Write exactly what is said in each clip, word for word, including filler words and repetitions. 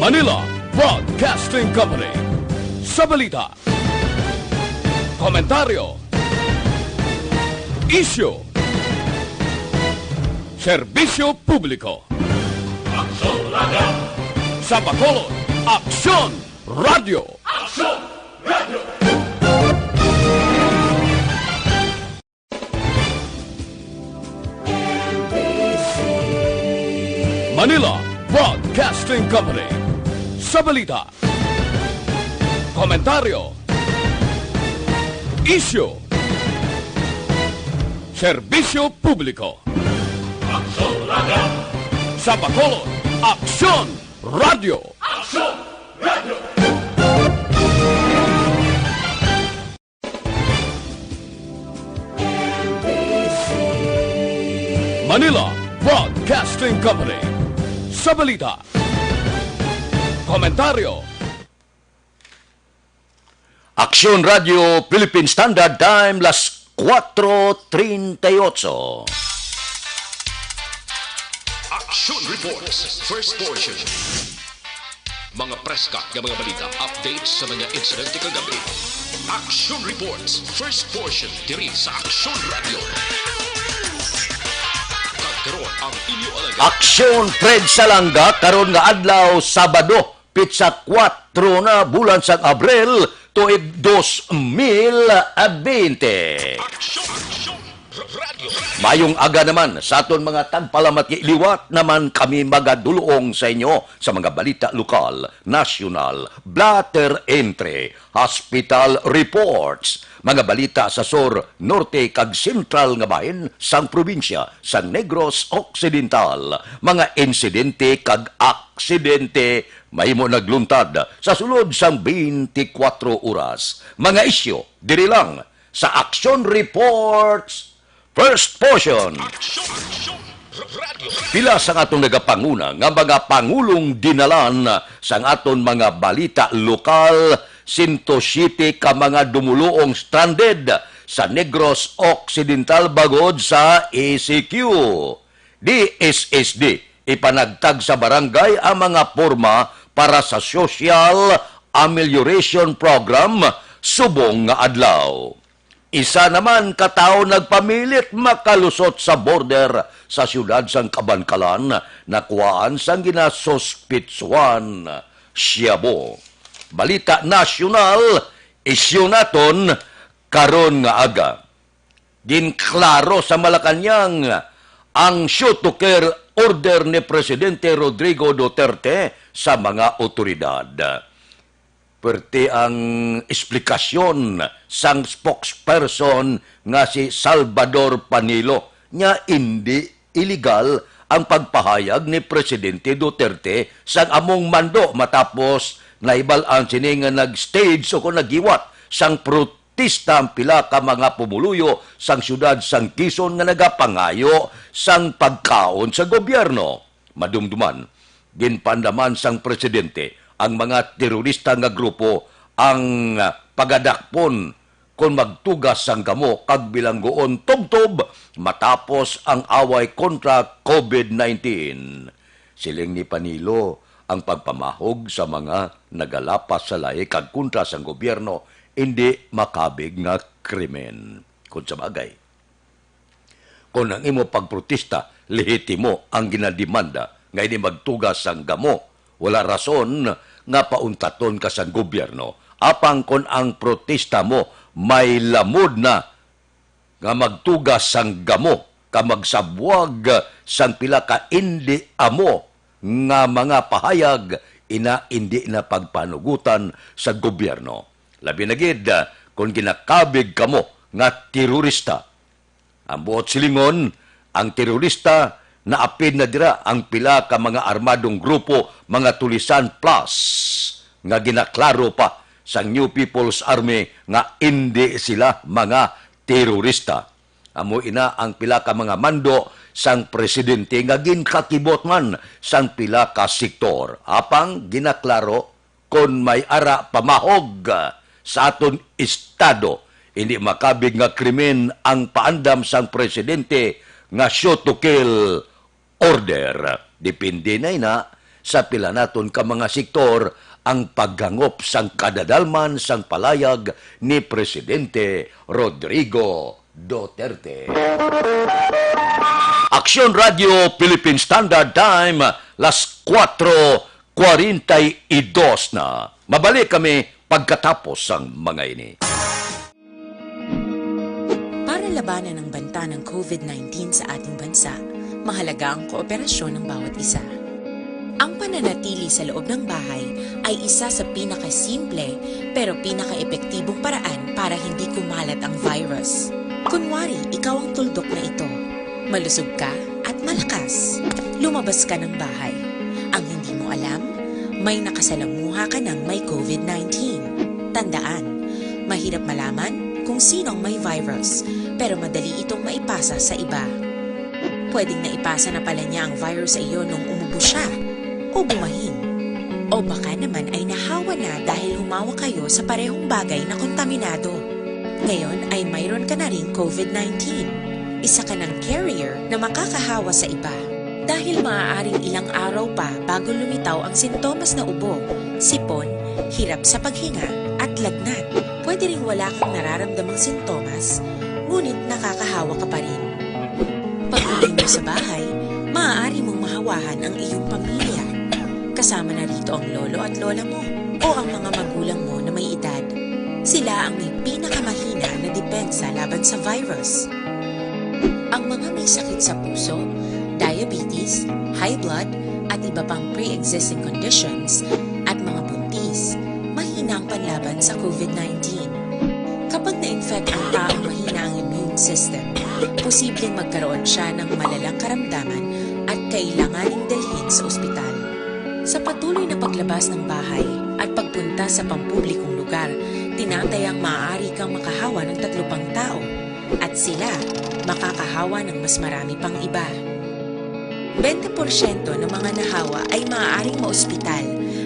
Manila Broadcasting Company. Sa balita, komentaryo, isyu, serbisyo publiko. Aksyon Radio. Sa Bacolod, Aksyon Radio. Aksyon Radio. Manila Broadcasting Company. Sa balita, komentaryo, isyu, serbisyo publiko. Aksyon Radio. Sa Bacolod, Aksyon Radio. Aksyon Radio. Manila Broadcasting Company. Sa balita, komentaryo, Aksyon Radio Philippine Standard Time, las cuatro treinta y ocho. Action Reports, first portion. Mga preska nga mga balita, updates sa mga insidente kagabi. Action Reports, first portion, diri sa Action Radio. Kag karon ang inyo alagad. Aksyon Fred Salanga karon nga adlaw, Sabado, pitsa kuwatro na bulan sang Abril, tuig dos mil bente. Action, Action Radio. Mayong aga naman sa aton mga tagpalamati. Liwat naman kami magadulong sa inyo sa mga balita lokal, nasyonal, blotter entry, hospital reports, mga balita sa sur, norte, kag sentral nga bahin sang probinsya sang Negros Occidental, mga insidente kag aksidente mahimo nagluntad sa sulod sang twenty-four oras. Mga isyu diri lang sa Action Reports First Portion. Action, Action Radio. Pila sang aton nagapanguna nga mga pangulong dinalan sang aton mga balita lokal, sento siyete ka mga dumuluong stranded sa Negros Occidental bangod sa E C Q. D S S D, ipanagtag sa barangay ang mga porma para sa Social Amelioration Program subong nga adlaw. Isa naman ka tawo nagpamilit makalusot sa border sa siyudad sang Kabankalan, nakuhaan sang ginasuspitsuhan shabu. Balita nasyonal, isyu naton karon nga aga. Ginklaro sa Malacañang ang shoot to kill order ni Presidente Rodrigo Duterte sa mga awtoridad. Perti ang esplikasyon sang spokesperson nga si Salvador Panilo, nga indi iligal ang pagpahayag ni Presidente Duterte sang among mando matapos nahibal-an sini nga nag-stage o kon naghiwat sang protesta ang pila ka mga pumuluyo sang siyudad sang Quezon nga nagapangayo sang pagkaon sa gobyerno. Madumduman, ginpaandaman sang presidente ang mga terorista nga grupo ang pagadakpon kon magtugas sang gamo kag bilangguon tubtob matapos ang away kontra COVID nineteen. Siling ni Panilo, ang pagpamahog sa mga nagalapas sa lahi kag kontra sang gobyerno indi makabig nga krimen. Kon sa bagay, kon ang imo pagprotesta, lehitimo ang ginademanda nga indi magtugas sang gamo, wala rason nga pauntaton ka sang gobyerno. Apang kon ang protesta mo may lamod na nga magtugas sang gamo ka magsabwag sang pila ka indi amo nga mga pahayag, ina indi na pagpanugutan sa gobyerno. Labi na gid kon ginakabig kamo nga terorista. Ang buot silingon, ang terorista naapid na dira ang pila ka mga armadong grupo, mga Tulisan Plus, nga ginaklaro pa sang New People's Army nga indi sila mga terorista. Amo ina ang pila ka mga mando sang presidente nga ginkakibot man sang pila ka sektor. Apang ginaklaro, kon may ara pamahog sa aton estado, indi makabig nga krimen ang paandam sang presidente nga shoot to kill order. Depende na ina sa pila naton ka mga sektor ang paghangop sang kadadalman sang palayag ni Presidente Rodrigo Duterte. Aksyon Radio Philippine Standard Time, las kuwatro kwarenta y dos na. Mabalik kami pagkatapos sang mga ini. Para labanan ang banta ng covid nineteen sa ating bansa, mahalaga ang kooperasyon ng bawat isa. Ang pananatili sa loob ng bahay ay isa sa pinakasimple pero pinakaepektibong paraan para hindi kumalat ang virus. Kunwari, ikaw ang tuldok na ito. Malusog ka at malakas. Lumabas ka ng bahay. Ang hindi mo alam, may nakasalamuha ka ng may covid nineteen. Tandaan, mahirap malaman kung sino ang may virus, pero madali itong maipasa sa iba. Pwedeng naipasa na pala niya ang virus sa iyo nung umubo siya, o bumahin. O baka naman ay nahawa na dahil humawak kayo sa parehong bagay na kontaminado. Ngayon ay mayroon ka na ring covid nineteen. Isa ka ng carrier na makakahawa sa iba. Dahil maaaring ilang araw pa bago lumitaw ang sintomas na ubo, sipon, hirap sa paghinga, at lagnat. Pwede ring wala kang nararamdamang sintomas, ngunit nakakahawa ka pa rin. Pag-uwi mo sa bahay, maaari mong mahawahan ang iyong pamilya. Kasama na rito ang lolo at lola mo o ang mga magulang mo na may edad. Sila ang may pinakamahina na depensa laban sa virus. Ang mga may sakit sa puso, diabetes, high blood, at iba pang pre-existing conditions, at mga buntis, mahina ang panlaban sa covid nineteen. Kapag na-infect ang taong mahina ang immune system, posibleng magkaroon siya ng malalang karamdaman at kailanganing dalhin sa ospital. Sa patuloy na paglabas ng bahay at pagpunta sa pampublikong lugar, tinatayang maaari kang makahawa ng tatlo pang tao, at sila makakahawa ng mas marami pang iba. Bente porsyento ng mga nahawa ay maaaring maospital,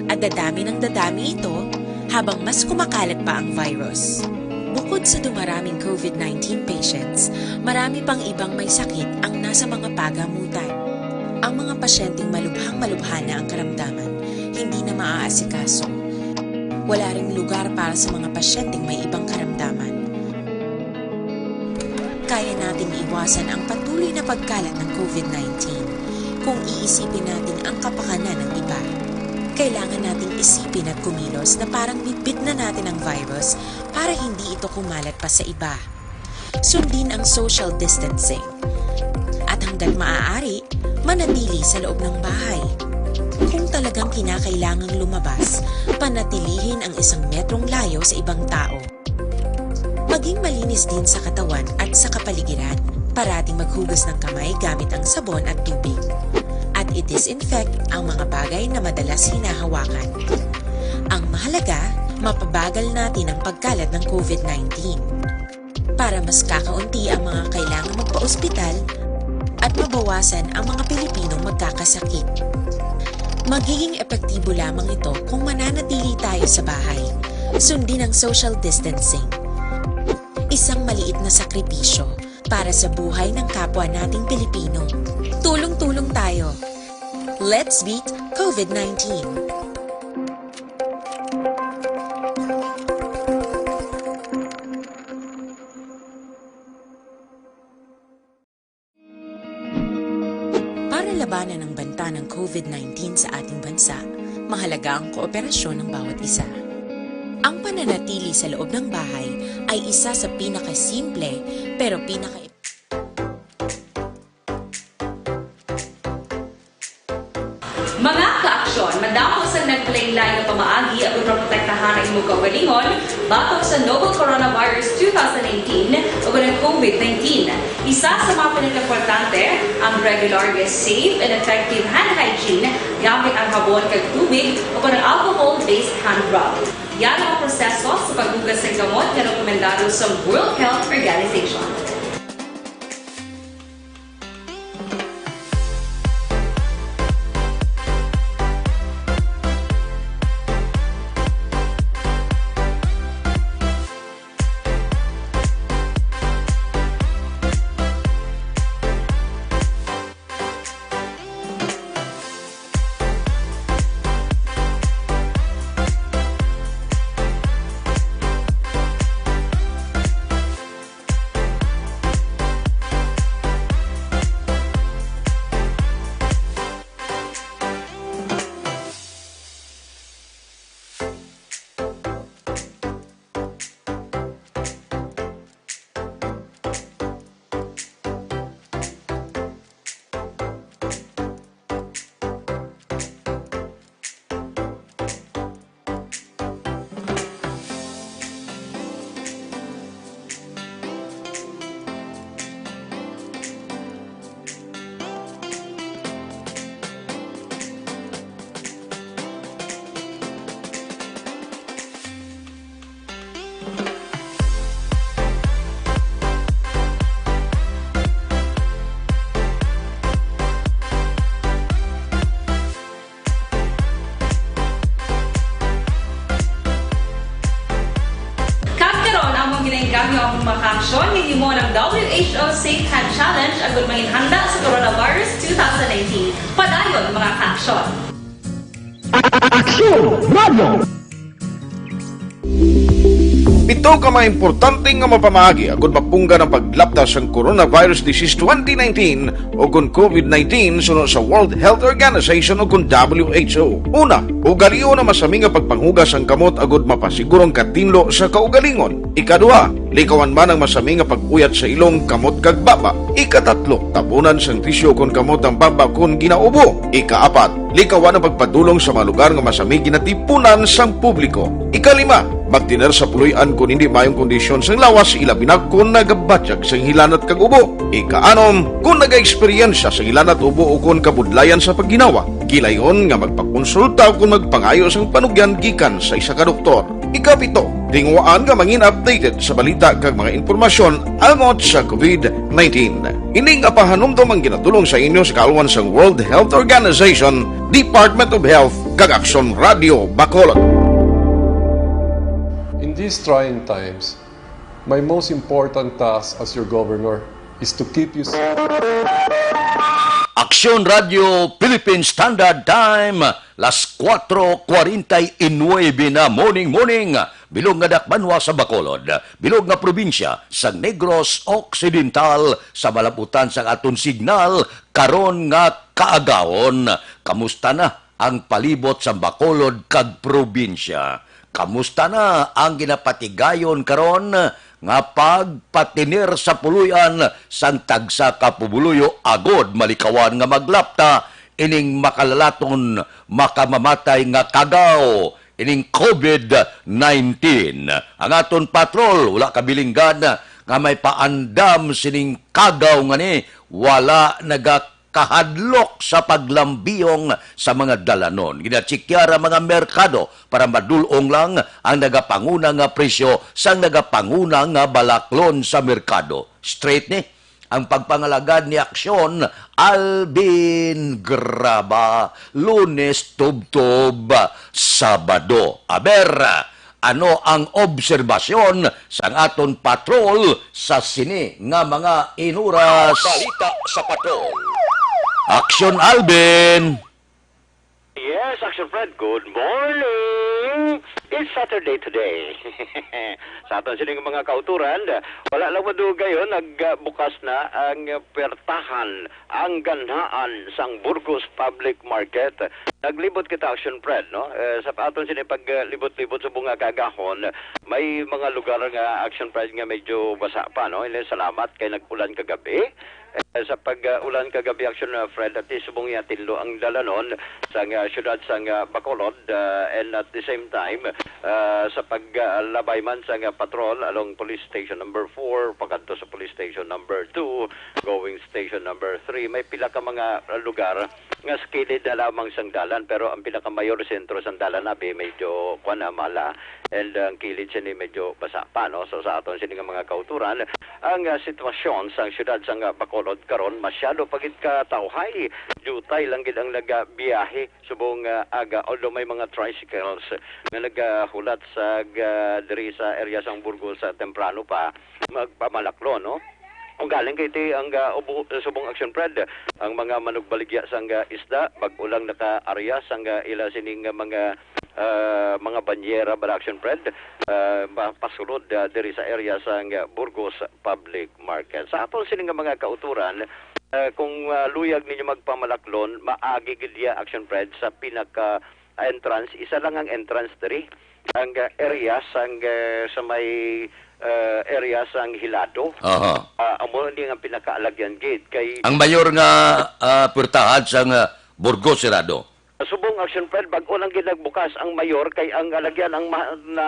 at dadami ng dadami ito habang mas kumakalat pa ang virus. Bukod sa dumaraming covid nineteen patients, marami pang ibang may sakit ang nasa mga pagamutan. Ang mga pasyenteng malubhang-malubha na ang karamdaman, hindi na maaasikaso. Wala ring lugar para sa mga pasyenteng may ibang karamdaman. Kaya nating iwasan ang patuloy na pagkalat ng covid nineteen kung iisipin natin ang kapakanan ng iba. Kailangan nating isipin at kumilos na parang bitbit na natin ang virus para hindi ito kumalat pa sa iba. Sundin ang social distancing. At hanggat maaari, manatili sa loob ng bahay. Kung talagang kinakailangang lumabas, panatilihin ang isang metrong layo sa ibang tao. Maging malinis din sa katawan at sa kapaligiran. Parating maghugas ng kamay gamit ang sabon at tubig. At i-disinfect ang mga bagay na madalas hinahawakan. Ang mahalaga, mapabagal natin ang pagkalat ng covid nineteen. Para mas kakaunti ang mga kailangang magpa-ospital at mabawasan ang mga Pilipinong magkakasakit. Magiging epektibo lamang ito kung mananatili tayo sa bahay. Sundin ang social distancing. Isang maliit na sakripisyo para sa buhay ng kapwa nating Pilipino. Tulong-tulong tayo. Let's beat covid nineteen. Para labanan ang banta ng covid nineteen sa ating bansa, mahalaga ang kooperasyon ng bawat isa. Ang pananatili sa loob ng bahay ay isa sa pinakasimple pero pinaka Mga kaaksyon, madamo sang naglain-lain nga pamaagi aron maprotektahan ang imong kaugalingon batok sa novel coronavirus two thousand nineteen o ang covid nineteen. Isa sa mga pinakaimportante ang regular nga safe and effective hand hygiene gamit ang habon kag tubig o ang alcohol-based hand rub. Yara ang proseso sa paghugas sang gamot nga rekomendado sa World Health Organization. Mga kaaksyon, gihimo ang W H O Safe Hand Challenge agud manginhanda sa coronavirus two thousand nineteen. Padayon, mga kaaksyon. Aksyon Radio! Pito ka mga importante nga mapamaagi agud mapunggan ang paglapta sang coronavirus disease twenty nineteen o kon COVID nineteen suno sa World Health Organization o kon W H O. Una, ugalion ang masami nga pagpanghugas sang kamot agud mapasiguro ang katinlo sa kaugalingon. Ikaduha, likawan man ang masami nga pag-uyat sa ilong, kamot kag baba. Ikatatlo, tabunan sang tisyo kon kamot ang baba kon ginaubo. Ikaapat, likawan ang pagpadulong sa mga lugar nga masami ginatipunan sang publiko. Ikalima, magtiner sa puloy-an kon hindi maayong kondisyon sang lawas, ilabi na kon nagabatyag sang hilanat kag ubo. Ikaanom, kon nagaeksperyensya sang hilanat, ubo o kon kabudlayan sa pagginawa, gilayon nga magpakonsulta o kon magpangayo sang panugyan gikan sa isa ka doktor. Ikapito, tinguhaan nga mangin updated sa balita kag mga impormasyon angot sa COVID nineteen. Ini nga pahanumdom ang ginatulong sa inyo sa kaalwan sang World Health Organization, Department of Health, kag Aksyon Radio Bacolod. In these trying times, my most important task as your governor is to keep you safe. Aksyon Radio Philippine Standard Time, las cuatro cuarenta y nueve na morning, morning. Bilog nga dakbanwa sa Bacolod, bilog nga probinsya sang Negros Occidental, sa malabutan sang aton signal karon nga kaagahon. Kamusta na ang palibot sa Bacolod kag probinsya? Kamusta na ang ginapatigayon karon nga pagpatiner sa puloy-an sang tagsa ka pumuluyo agod malikawan nga maglapta ining makalalaton, makamamatay nga kagaw, ining COVID nineteen? Ang aton patrol wala kabilinggan nga may paandam sining kagaw nga ni wala naga kahadlok sa paglambiyong sa mga dalanon. Ginatsikyaran ang mga merkado para madul-ong lang ang nagapanguna nga presyo sang nagapanguna nga balaklon sa merkado. Straight ni ang pagpangalagad ni Aksyon Alvin Graba, Lunes tubtob Sabado. Aber, ano ang obserbasyon sang aton patrol sa sini nga mga inuras? Balita sa patrol. Aksyon Alvin! Yes, Action Fred, good morning! It's Saturday today. Sa aton sining mga kauturan, wala lang madugayon, nagbukas na ang pertahan ang ganahan sang Burgos Public Market. Naglibot kita, Action Fred, no? Eh, sa aton sini paglibot-libot sa bunga kagahon, may mga lugar nga, Action Fred, nga medyo basa pa, no? Ini, salamat kay nag-ulan kagabi. Eh, sa pag-ulan kagabi, Action, uh, Fred, at subong iya tinlo ang dalanon sa nga syudad sa nga Bacolod, uh, and at the same time, uh, sa paglabay man sa nga patrol along Police Station number four, pakadto sa Police Station number two, going Station number three, may pila ka mga lugar nga sa kilid na lamang sang dalan, pero ang pinakamayor sentro sang dalan abi medyo kuan na mala, and ang kilid sini medyo basa pa, no? So sa aton sini nga mga kauturan, ang ah, sitwasyon sang syudad sang ah, Bacolod karon masyado pa gid ka tawhay, diutay lang gid ang nagabiyahe subong ah, aga, although may mga tricycles nga nagahulat sa ah, diri sa area sang Burgos sa temprano pa magpamalaklon, no? Kung galing kay ti ang ah, ubo, subong Action Fred, ang mga manugbaligya sang ah, isda, bag-o lang naka-arya sang ah, ila sining ah, mga ah, mga banyera bala, Action Fred, ah, pa- pasulod ah, diri sa area sang ah, Burgos Public Market. Sa aton sini nga mga kauturan, ah, kung ah, luyag ninyo magpamalaklon, maagi gid iya, Action Fred, sa pinaka entrance, isa lang ang entrance diri. Ang ah, area sang ah, sa may ah, area sang Hilado. Aha. Ah, amo ni ang pinakaalagyan gid kay Ang mayor nga ah, purtahan sang ah, Burgos Sirado. Subong, Action Fred, bag-o lang gid nagbukas ang mayor kay ang alagyan ang ma- na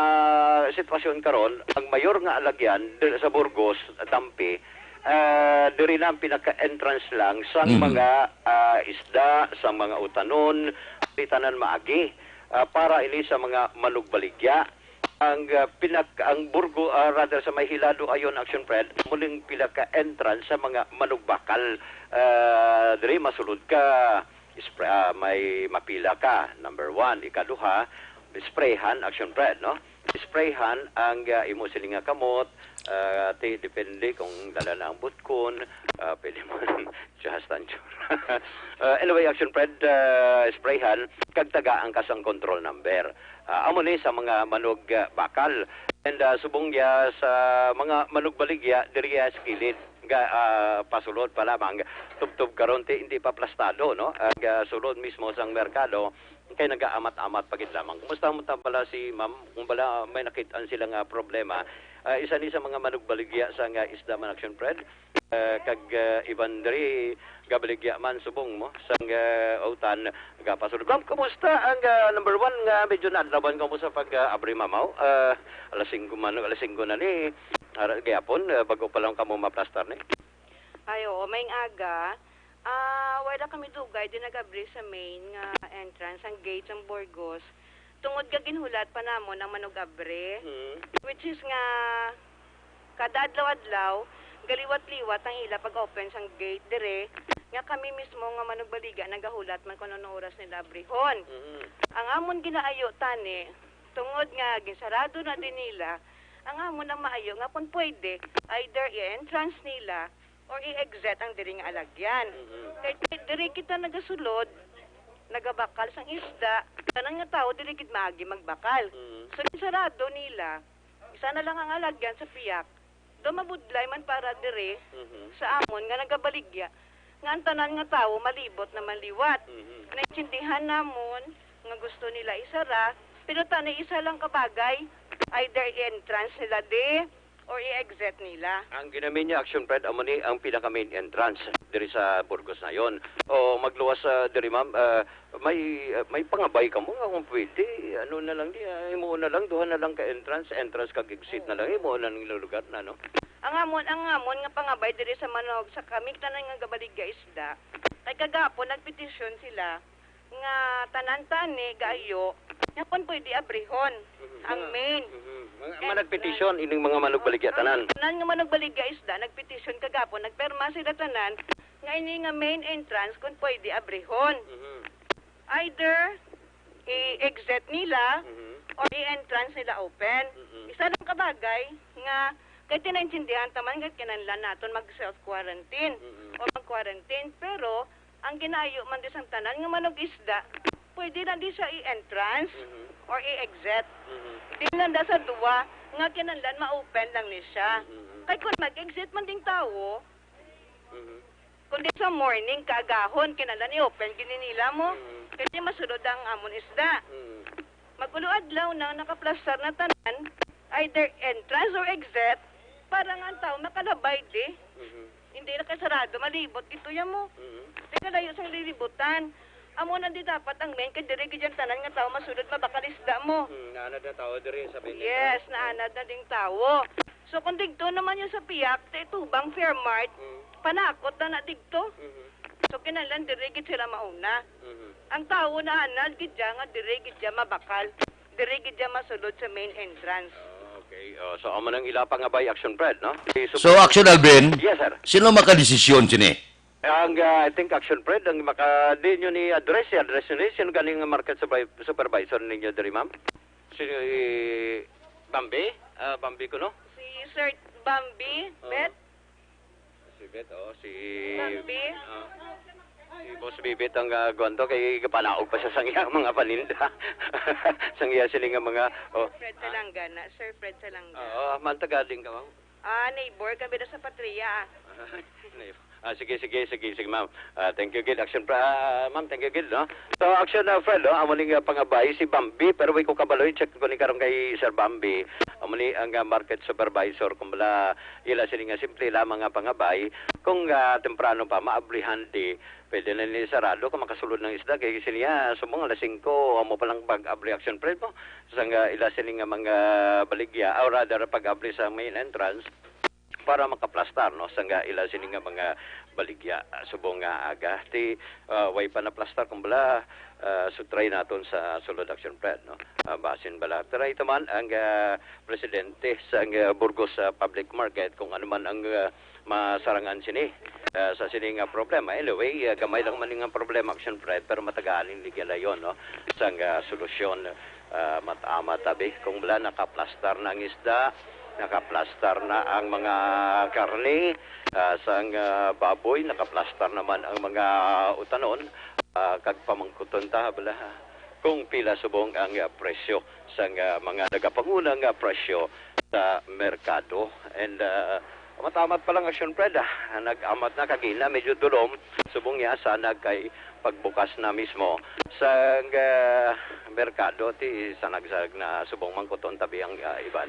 sitwasyon karon, ang mayor nga alagyan diri sa Burgos, Tampi, ah, diri na ang pinaka-entrance lang sa Mhm. mga ah, isda, sa mga utanon, di tanan maagi ah, para ini sa mga manugbaligya. Ang ah, pinak ang Burgo ah, rather sa may Hilado ayon, Action Fred, muling pila ka entrance sa mga manugbakal. Ah, diri masulod ka, spray, ah, may mapila ka, number one. Ikaduha, sprayhan, Action Fred, no? Sprayhan ang, ah, imo sini nga kamot, ah, ti depende kung dala na ang butkon, ah, pwede man just ang tsura. Ah, anyway, Action Fred, ah, sprayhan, kag tagaan ka sang control number. Ah, amo ni sa mga manug, ah, bakal. And, ah, subong ya sa mga manugbaligya, diri ya sa kilid. Ga, ah, pasulod pa lamang, tubtob karon ti hindi pa plastado, no? Ag, ah, sulod mismo sang merkado, kay nagaamat-amat pa gid lamang. Kumusta mo ta bala si ma'am? Kung bala may nakit-an sila nga problema, ah, isa ni sa mga manugbaligya sa nga isda man, Action Fred, ah, kag, ah, iban diri gabaligya man subong mo sang, ah, utan gapasulod. Ma'am, kumusta ang, ah, number one nga medyo naadlawan kamo sa pag, ah, abri mamaw? Ah, alas singko man, alas singko na ni ara gihapon, ah, bago pa lang kamo maplastar ni. Ay, oo, maayong aga. Ah, wala kami dugay di nag-abri sa main nga entrance, ang gate sang Burgos. Tungod nga ginhulat pa namon ang manug-abri, Hmm. which is nga kada adlaw-adlaw, galiwat-liwat ang ila pag-open sang gate dire, nga kami mismo nga manugbaligya nagahulat man kung ano oras nila abrihon. Mhm. Ang amon ginaayo tani, tungod nga ginsarado na din nila, ang amon ang maayo nga kung pwede, either i-entrance nila or i-exit ang diri nga alagyan. Mhm. Kay di-, diri kita nagasulod, nagabakal sang isda, tanan nga tawo diri gid maagi magbakal. Mhm. So, ginsarado nila, isa na lang ang alagyan sa piyak. Do mabudlay man para diri Mhm. sa amon nga nagabaligya, nga ang tanan nga tawo malibot na manliwat. Mhm. Naintindihan namon nga gusto nila isara, pero tani isa lang ka bagay, either i-entrance nila di or i-exit nila. Ang ginamiya, Action Fred, amo ni ang pinaka main entrance diri sa Burgos Nayon. O magluwas, ah, diri, ma'am, ah, may, ah, may pangabay kamo nga kung pwede, ano na lang di, ah, himuon na lang, duha na lang ka entrance, entrance kag exit na lang, himuon na lang lugar na, no? Ang amon, ang amon nga pangabay diri sa manug, sa kami tanan nga gabaligya isda, kay kagapon nagpetisyon sila nga tanan tani gaayo nga kung pwede abrihon Mhm. ang Mga, main mhm. Mga, mga entrance. Nagpetisyon ining mga manugbaligya, oh, tanan. Tanan nga manugbaligya isda nagpetisyon kagapon, nagpirma sila tanan nga ini nga main entrance kung pwede abrihon. Mhm. Either i-exit nila Mhm. or i-entrance nila open. Mhm. Isa lang ka bagay nga kay tinaintindihan ta man nga kinahanglan naton mag-self-quarantine Mhm. or mag-quarantine, pero ang ginaayo man di sang tanan nga manug-isda, pwede lang di siya i-entrance Mhm. or i-exit. Mhm. Di lang da sa duwa nga kinahanglan ma-open lang ni siya. Mhm. Kay kung mag-exit man ding tawo, Mhm. kundi sa morning, kaagahon, kinahanglan i-open gid ni nila mo. Mhm. Kay masulod ang amon isda. Mhm. Mag-ulo adlaw na nakaplastar na tanan, either entrance or exit, para nga ang tawo makalabay di. Mhm. Hindi na kasarado, malibot dito ya mo. Mhm. Di ka layo sang lilibutan. Amo na di dapat ang main, kay diri gid ang tanan nga tawo masulod, mabakal isda mo. Hmm, naanad na tawo diri sa main Yes, entrance. Naanad na ding tawo. So, kung digto naman yung sa piyak, sa Itubang Fairmart, Mm. panakot na na digto. Mhm. So, kinahanglan diri gid sila mauna. Mhm. Ang tawo naanad gid dya nga diri gid dya mabakal. Diri gid dya masulod sa main entrance. Oh, okay. Oh, so, amo nang ila pangabay, Action Fred, no? Si Sup- So, Action Alvin, Yes, sir. Sino makadesisyon sini? Ang, ah, I think, Action Fred, ang maka-, di nyo ni address, i-address nyo ni, sino ganing market supervi-, supervisor ninyo diri, ma'am? Si Bambi? Ah, Bambi ko, no? Si Sir Bambi, Oo. Bet? Si Bet, oh, si Bambi? Ah, si Boss Bibit ang, ah, guwan to, kay gapanaog pa siya sang iyang mga paninda. Sang iya sini nga mga, oh. Fred Salangana, Sir Fred Salangana. Oo, man taga din ka, ma'am? Ah, neighbor kami na sa Patria. Neighbor. Ah, sige, sige, sige, sige, ma'am. Ah, thank you, gid. Action pra-, ah, ma'am, thank you, gid, no? So, Action, ah, Fred, no? Amo ni nga pangabay si Bambi, pero way ko kabalo, i-check ko ni karon kay Sir Bambi. Amo ni ang, ah, market supervisor, kung bala, ila sini nga simple lamang nga pangabay, kung, ah, temprano pa, maabrihan di, pwede na ni sarado kung makasulod ng isda. Kay siniya, sumong alas singko, amo pa lang pag-abri, Action Fred, no? Sang, ah, ila sini nga mga baligya, or rather, pag-abri sa main entrance, para makaplastar, no, sang ila sini nga mga baligya, ah, subong nga aga. Ti, ah, way pa naplastar, kung bala, ah, sutray naton sa sulod, Action Fred, no? Ah, basin bala. Try taman ang, ah, presidente sa, ah, Burgos, ah, Public Market kung ano man ang, ah, masarangan sini, ah, sa sini nga problema. Anyway, ah, gamay lang man nga problema, Action Fred, pero matagaan ni ligalayon, no, sang, ah, solusyon. Ah, mat-amat, abi, kung bala nakaplastar na ang isda, nakaplastar na ang mga karne, ah, sang, ah, baboy, nakaplastar naman ang mga utanon, ah, kag pamangkuton ta, bala, kung pila subong ang, ah, presyo sang, ah, mga nagapanguna nga presyo sa merkado. And, ah, amat-amat pa lang, Action Fred, ah, nag-amat na kagina, medyo dulom, subong niya sana kay pagbukas na mismo sang, ah, merkado, ti sanagsag na subong mangkuton tabi ang, ah, iban.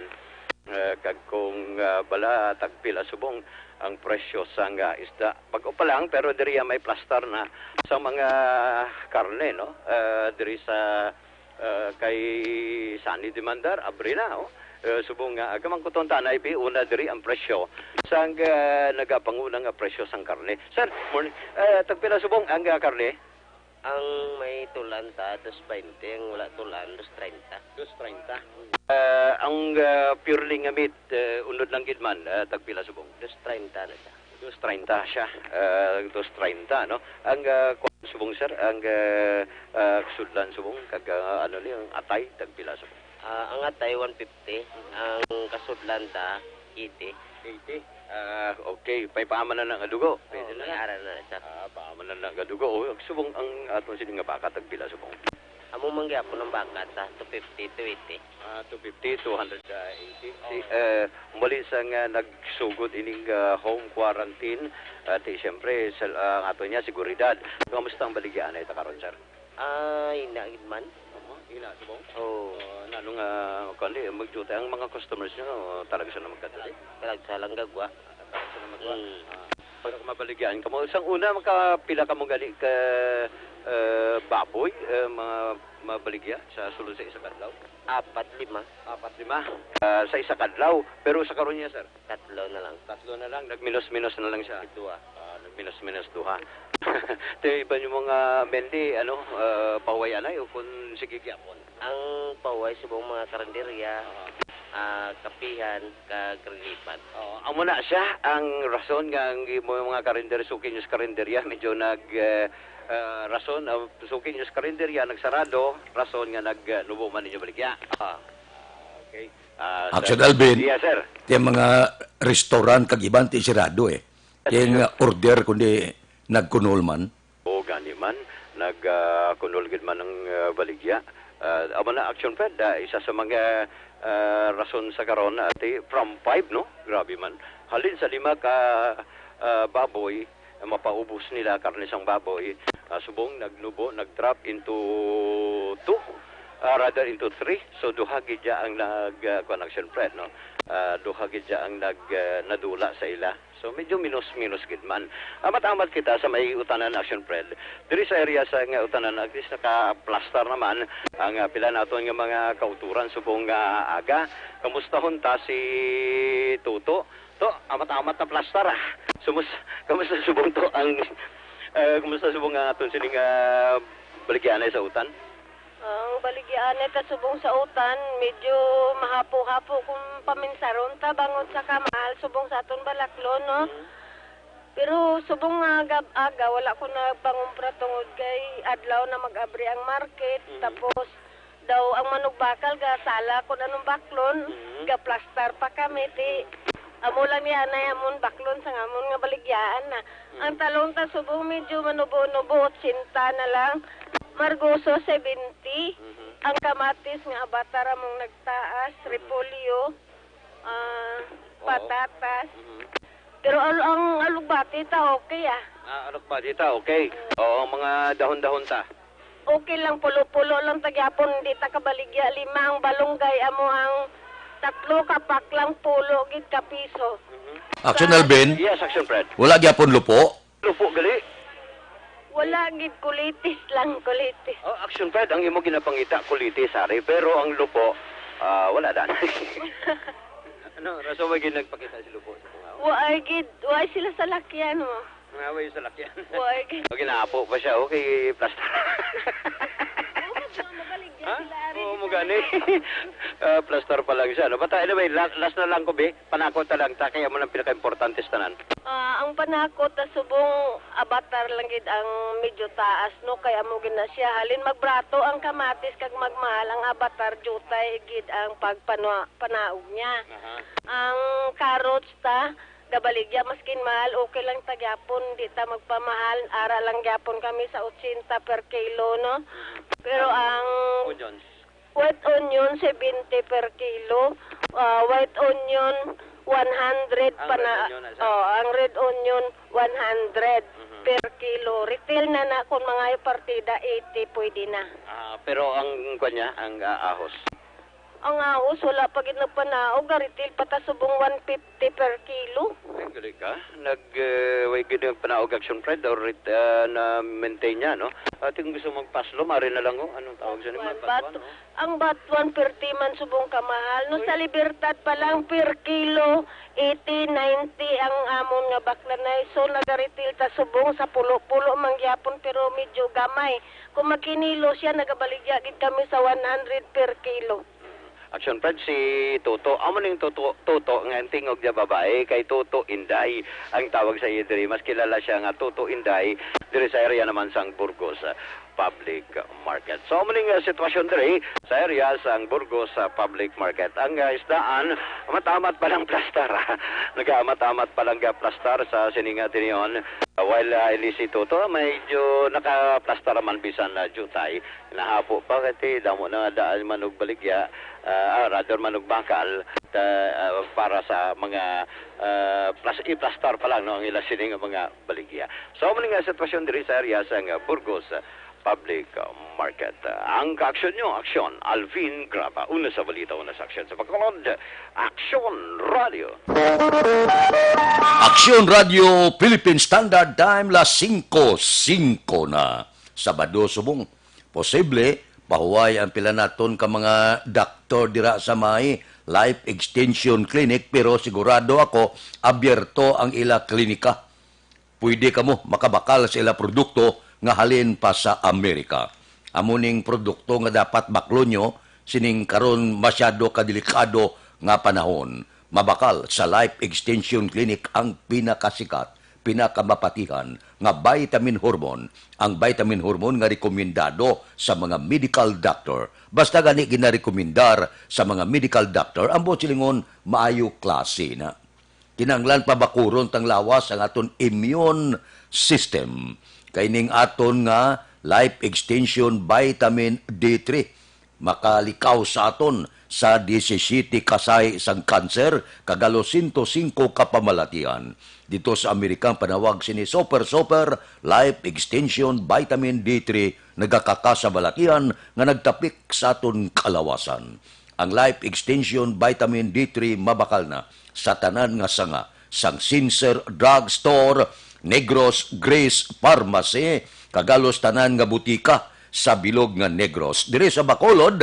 Ah, kag kung, ah, bala, tagpila subong ang presyo sang, ah, isda. Bag-o pa lang, pero diri, ah, may plastar na sa mga karne, no? Ah, diri sa, ah, kay Sunny Demandar, abri na, oh. Ah, subong nga, ah, kamangkuton ta na ipi, una diri ang presyo sang, ah, nagapanguna nga presyo sang karne. Sir, morning. Ah, tagpila subong ang, ah, karne? Ang may tulan ta, dos baynte. Ang wala tulan, dos treinta. Dos treinta. Ah, ang, ah, purely nga meat, ah, unod lang gid man, ah, tagpila subong? Dos treinta na siya. Dos treinta siya. Ah, dos treinta, no? Ang, ah, kuwan subong, sir, ang, ah, ah, sudlan subong, kag, ah, ano ni, ang atay, tagpila subong? Ah, ang atay, one fifty. Ang kasudlan ta, eighty. Eighty? Ah, okay. Pay paaman na nga dugo. Pwede Oo, na may na. Ara na siya. Ah, paaman na nga dugo. Oh, subong ang aton sini nga baka, tagpila subong? Amo man gyapon ang baka ta, two fifty, two eighty. Ah, two fifty, two hundred eighty. Si, Oo. Eh, muli sa nga nagsugod ining, ah, home quarantine, ah, ti siyempre, sa, ah, ang ato niya, seguridad. Kamusta ang baligya anay ta karon, sir? Ah, ina gid man. Opo, ina, subong? Oo. Oh, nano nga, kuwan di, magduty ang mga customers nyo, talaga sila magkadali? Talaga sa lang gagwa. Talaga sila magwa. Mm. Ah, pero kung mabaligyan kamo, sang una, makapila kamo gani ka, eh, baboy, eh, mga mabaligya sa sulod sa isa ka adlaw? Apat, lima. Apat, lima. Ah, sa isa ka adlaw. Pero sa karon niya, sir? Tatlo na lang. Tatlo na lang, nagminos-minos na lang siya. Duha. Ah, nagminos-minos duha. Ti iban yung mga mendi, ano, ah, pahuway anay o kung sige gyapon? Ang pahuway subong mga karinderya, Aha. ah, kapihan, kag relipat. Oo, amo na siya ang rason nga ang imo mga karinder-, suki nyo sa karinderya, medyo nag, eh, ah, rason, ah, suki nyo sa karinderya, nagsarado, rason nga nag, ah, nubo man ninyo baligya. Ah. Ah, okay. Ah, Action, sir. Alvin, Yes, sir. ti mga restaurant kag iban ti sirado, eh. Ti nga order kundi nagkunol man. Oo, gani man. Nag, ah, kunol gid man ang, ah, baligya. Ah, amo na, Action Fred, ah, isa sa mga, ah, rason sa karon, ati, from five, no? Grabe man. Halin sa lima ka, ah, baboy, ang mapaubos nila, karne sang baboy, ah, subong nagnubo, nag-drop into two, ah, rather into three. So, duha gid ya ang nag, ah, kuwan, Action Fred, no? Ah, duha gid ya ang nag, ah, nadula sa ila. So, medyo minus-minus gid man. Amat-amat kita sa may utanan, Action Fred. Diri sa area sa nga utanan, at least nakaplastar naman ang, ah, pila naton nga mga kauturan subong nga aga. Kamustahon ta si Tuto? To, amat-amat na plastar, ah. Sumus-, kamusta subong to ang, eh, kamusta subong ang aton sining, ah, baligyaanay sa utan? Ang baligyaanay ta subong sa utan, medyo mahapo-hapo kung paminsaron ta bangod sa kamahal subong sa aton balaklon, no? Mm. Pero subong nga gab-, aga, wala ko na pangumpra tungod kay adlaw na mag-abri ang market. Mm. Tapos, daw ang manugbakal gasala kun anong baklon, Mhm. gaplastar pa kami, ti amo lang ni anay amon baklon sang amon nga baligyaan na. Mhm. Ang talong ta subong medyo manubo-nubo, otsenta na lang. Margoso, seventy. Mhm. Ang kamatis nga abatar among nagtaas, Mhm. repolyo, ah, Oo. patatas. Mhm. Pero al-, ang alugbati ta okay, ah. Ah, alugbati ta okay. Oo, ang mga dahon-dahon ta. Okay lang, pulo-pulo lang ta gyapon, di ta kabaligya. Lima ang balunggay, amo ang tatlo ka pack lang, pulo gid ka piso. Mhm. Action, Sa Alvin? Yes, Action Fred. Wala gyapon lupo? Lupo gali. Wala gid, kulitis lang, kulitis. Oh, Action Fred, ang imo ginapangita, kulitis, ari. Pero ang lupo, ah, wala dan. Ano, rason ba gid nagpakita si lupo sa mga Wa ay gid, wa ay sila salakyan mo. Mga way sa lakyan. Wa ay gid. Pag inaapo pa siya, okay, plastar. Oo, pag mga mabaligya. Ha? Oo, mo gani. Ah, plaster pa lang siya, no? But, uh, anyway, la-, last na lang ko, be. Panakot na lang ta, kay amo nang pinaka-importante sa tanan. Ah, ang panakot na subong abatar lang gid ang medyo taas, no? Kay amo gid na siya. Halin magbrato ang kamatis kag magmahal ang abatar, jutay gid ang pagpanwa-, panaog niya. Aha. Ang carrots ta, gabaligya, maskin mahal, okay lang ta gyapon, di ta magpamahal, ara lang gyapon kami sa otsenta per kilo, no? Mhm. Pero ang Onions? White onion, seventy per kilo. Ah, white onion, one hundred. Ang pa red na, onion, asa? Oh, ang red onion, one hundred Mhm. per kilo. Retail na na, kung mga partida, eighty, pwede na. Ah, pero ang, kwan niya, ang, ah, ahos? Ang ahos, wala pa gid nagpanaog. Ang retail pa ta subong one fifty per kilo. Ay, gali ka. Nag, eh, way gid nagpanaog Action Pride or ret-, ah, na-maintain niya, no? Ate, kung gusto magpaslo, mari na lang, oh. Anong tawag sa nimo? Batuan, Batuan, batuan. Oh. Ang batuan, perti man subong kamahal. No, uy, sa Libertad pa lang, per kilo, eighty, ninety ang amon nga baklanay. So, naga-retail ta subong sa pulo-pulo man gyapon, pero medyo gamay. Kung magkinilo siya, nagabaligya gid kami sa one hundred per kilo. Mm. Action Pride, si Toto. Amo ning Toto, Toto nga ang tingog niya babae, kay Toto Inday ang tawag sa iya diri. Mas kilala siya nga Toto Inday diri sa area naman sang Burgos, ah, Public Market. So, amo ning, ah, sitwasyon diri sa area sang Burgos, ah, Public Market. Ang, ah, isdaan, amat-amat pa lang plastar, ah. Nagaamat-amat pa lang ga plastar sa sining, ah, tinion. Ah, while, ah, ini si Toto, medyo nakaplastar man bisan na jutay. Nahapo pa kay damo na nga daan man og baligya, ah, ah, rather man og bakal, ta-, ah, para sa mga, ah, plas-, iplastar pa lang, no, ang ila sini nga mga baligya. So, amo ni nga sitwasyon diri sa area sang, ah, Burgos, ah, Public, ah, Market. Ah, ang kaaksyon nyo, aksyon, Alvin Graba. Una sa balita, una sa aksyon sa Bacolod, Aksyon Radio. Aksyon Radio, Philippine Standard Time, las singko singko na. Sabado subong. Posible, pahuway ang pila naton ka mga doktor dira sa may Life Extension Clinic, pero sigurado ako, abierto ang ila klinika. Pwede kamo makabakal sa ila produkto nga halin pa sa Amerika. Amo ning produkto nga dapat baklon nyo sining karon masyado ka delikado nga panahon. Mabakal sa Life Extension Clinic ang pinakasikat, pinakamapatihan nga vitamin hormone, ang vitamin hormone nga rekomendado sa mga medical doctor. Basta gani ginarekomendar sa mga medical doctor, ang buot silingon, maayo klase na. Kinahanglan pabakuron tang lawas ang aton immune system. Kay ning aton nga Life Extension Vitamin D three makalikaw sa aton sa disisiyete ka sahi sang kanser kag halos sento singko ka pamalatian. Dito sa Amerika, ang panawag sini Super Super Life Extension Vitamin D three nagakaka sa balatian nga nagtapik sa aton kalawasan. Ang Life Extension Vitamin D three mabakal na sa tanan nga sanga sang Sincere Drug Store, Negros Grace Pharmacy, kag halos tanan nga butika sa bilog nga Negros. Diri sa Bacolod,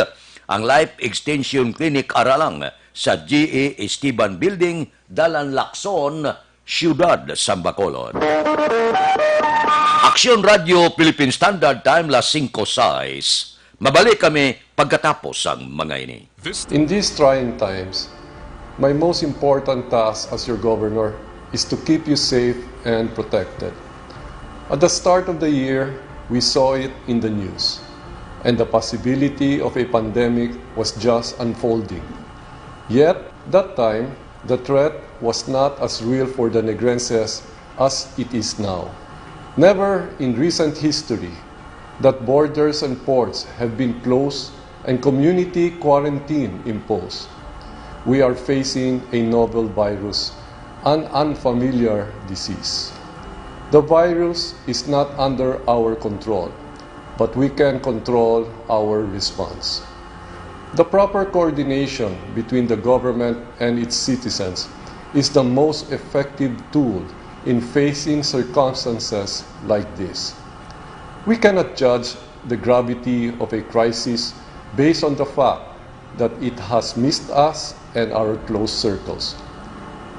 ang Life Extension Clinic ara lang sa G E Esteban Building, Dalan Lacson, Siyudad sang Bacolod. Aksyon Radio Philippine Standard Time, las singko sais. Mabalik kami pagkatapos sang mga ini. In these trying times, my most important task as your governor is to keep you safe and protected. At the start of the year, we saw it in the news, and the possibility of a pandemic was just unfolding. Yet, that time, the threat was not as real for the Negrenses as it is now. Never in recent history that borders and ports have been closed and community quarantine imposed. We are facing a novel virus, an unfamiliar disease. The virus is not under our control, but we can control our response. The proper coordination between the government and its citizens is the most effective tool in facing circumstances like this. We cannot judge the gravity of a crisis based on the fact that it has missed us and our close circles.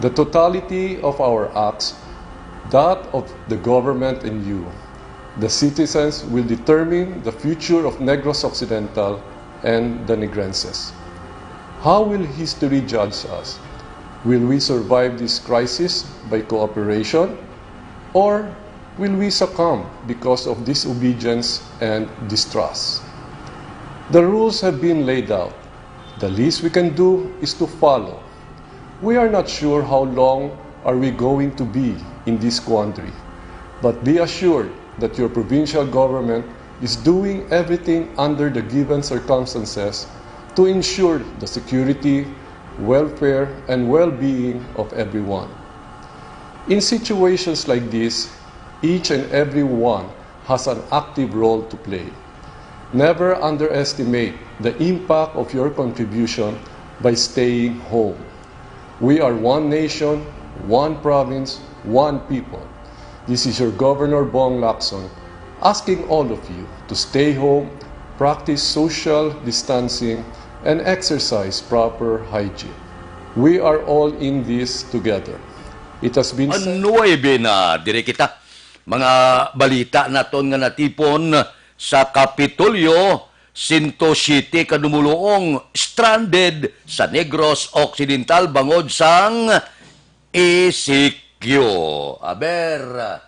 The totality of our acts, that of the government and you, the citizens, will determine the future of Negros Occidental and the Negrenses. How will history judge us? Will we survive this crisis by cooperation, or will we succumb because of disobedience and distrust? The rules have been laid out. The least we can do is to follow. We are not sure how long are we going to be in this quandary, but be assured that your provincial government is doing everything under the given circumstances to ensure the security, welfare, and well-being of everyone. In situations like this, each and every one has an active role to play. Never underestimate the impact of your contribution by staying home. We are one nation, one province, one people. This is your Governor Bong Lacson asking all of you to stay home, practice social distancing, and exercise proper hygiene. We are all in this together. It has been said. Nuwebe na diri kita. Mga balita naton nga natipon sa Kapitolyo, sento siyete ka dumoluong stranded sa Negros Occidental bangod sang E C Q. Aber.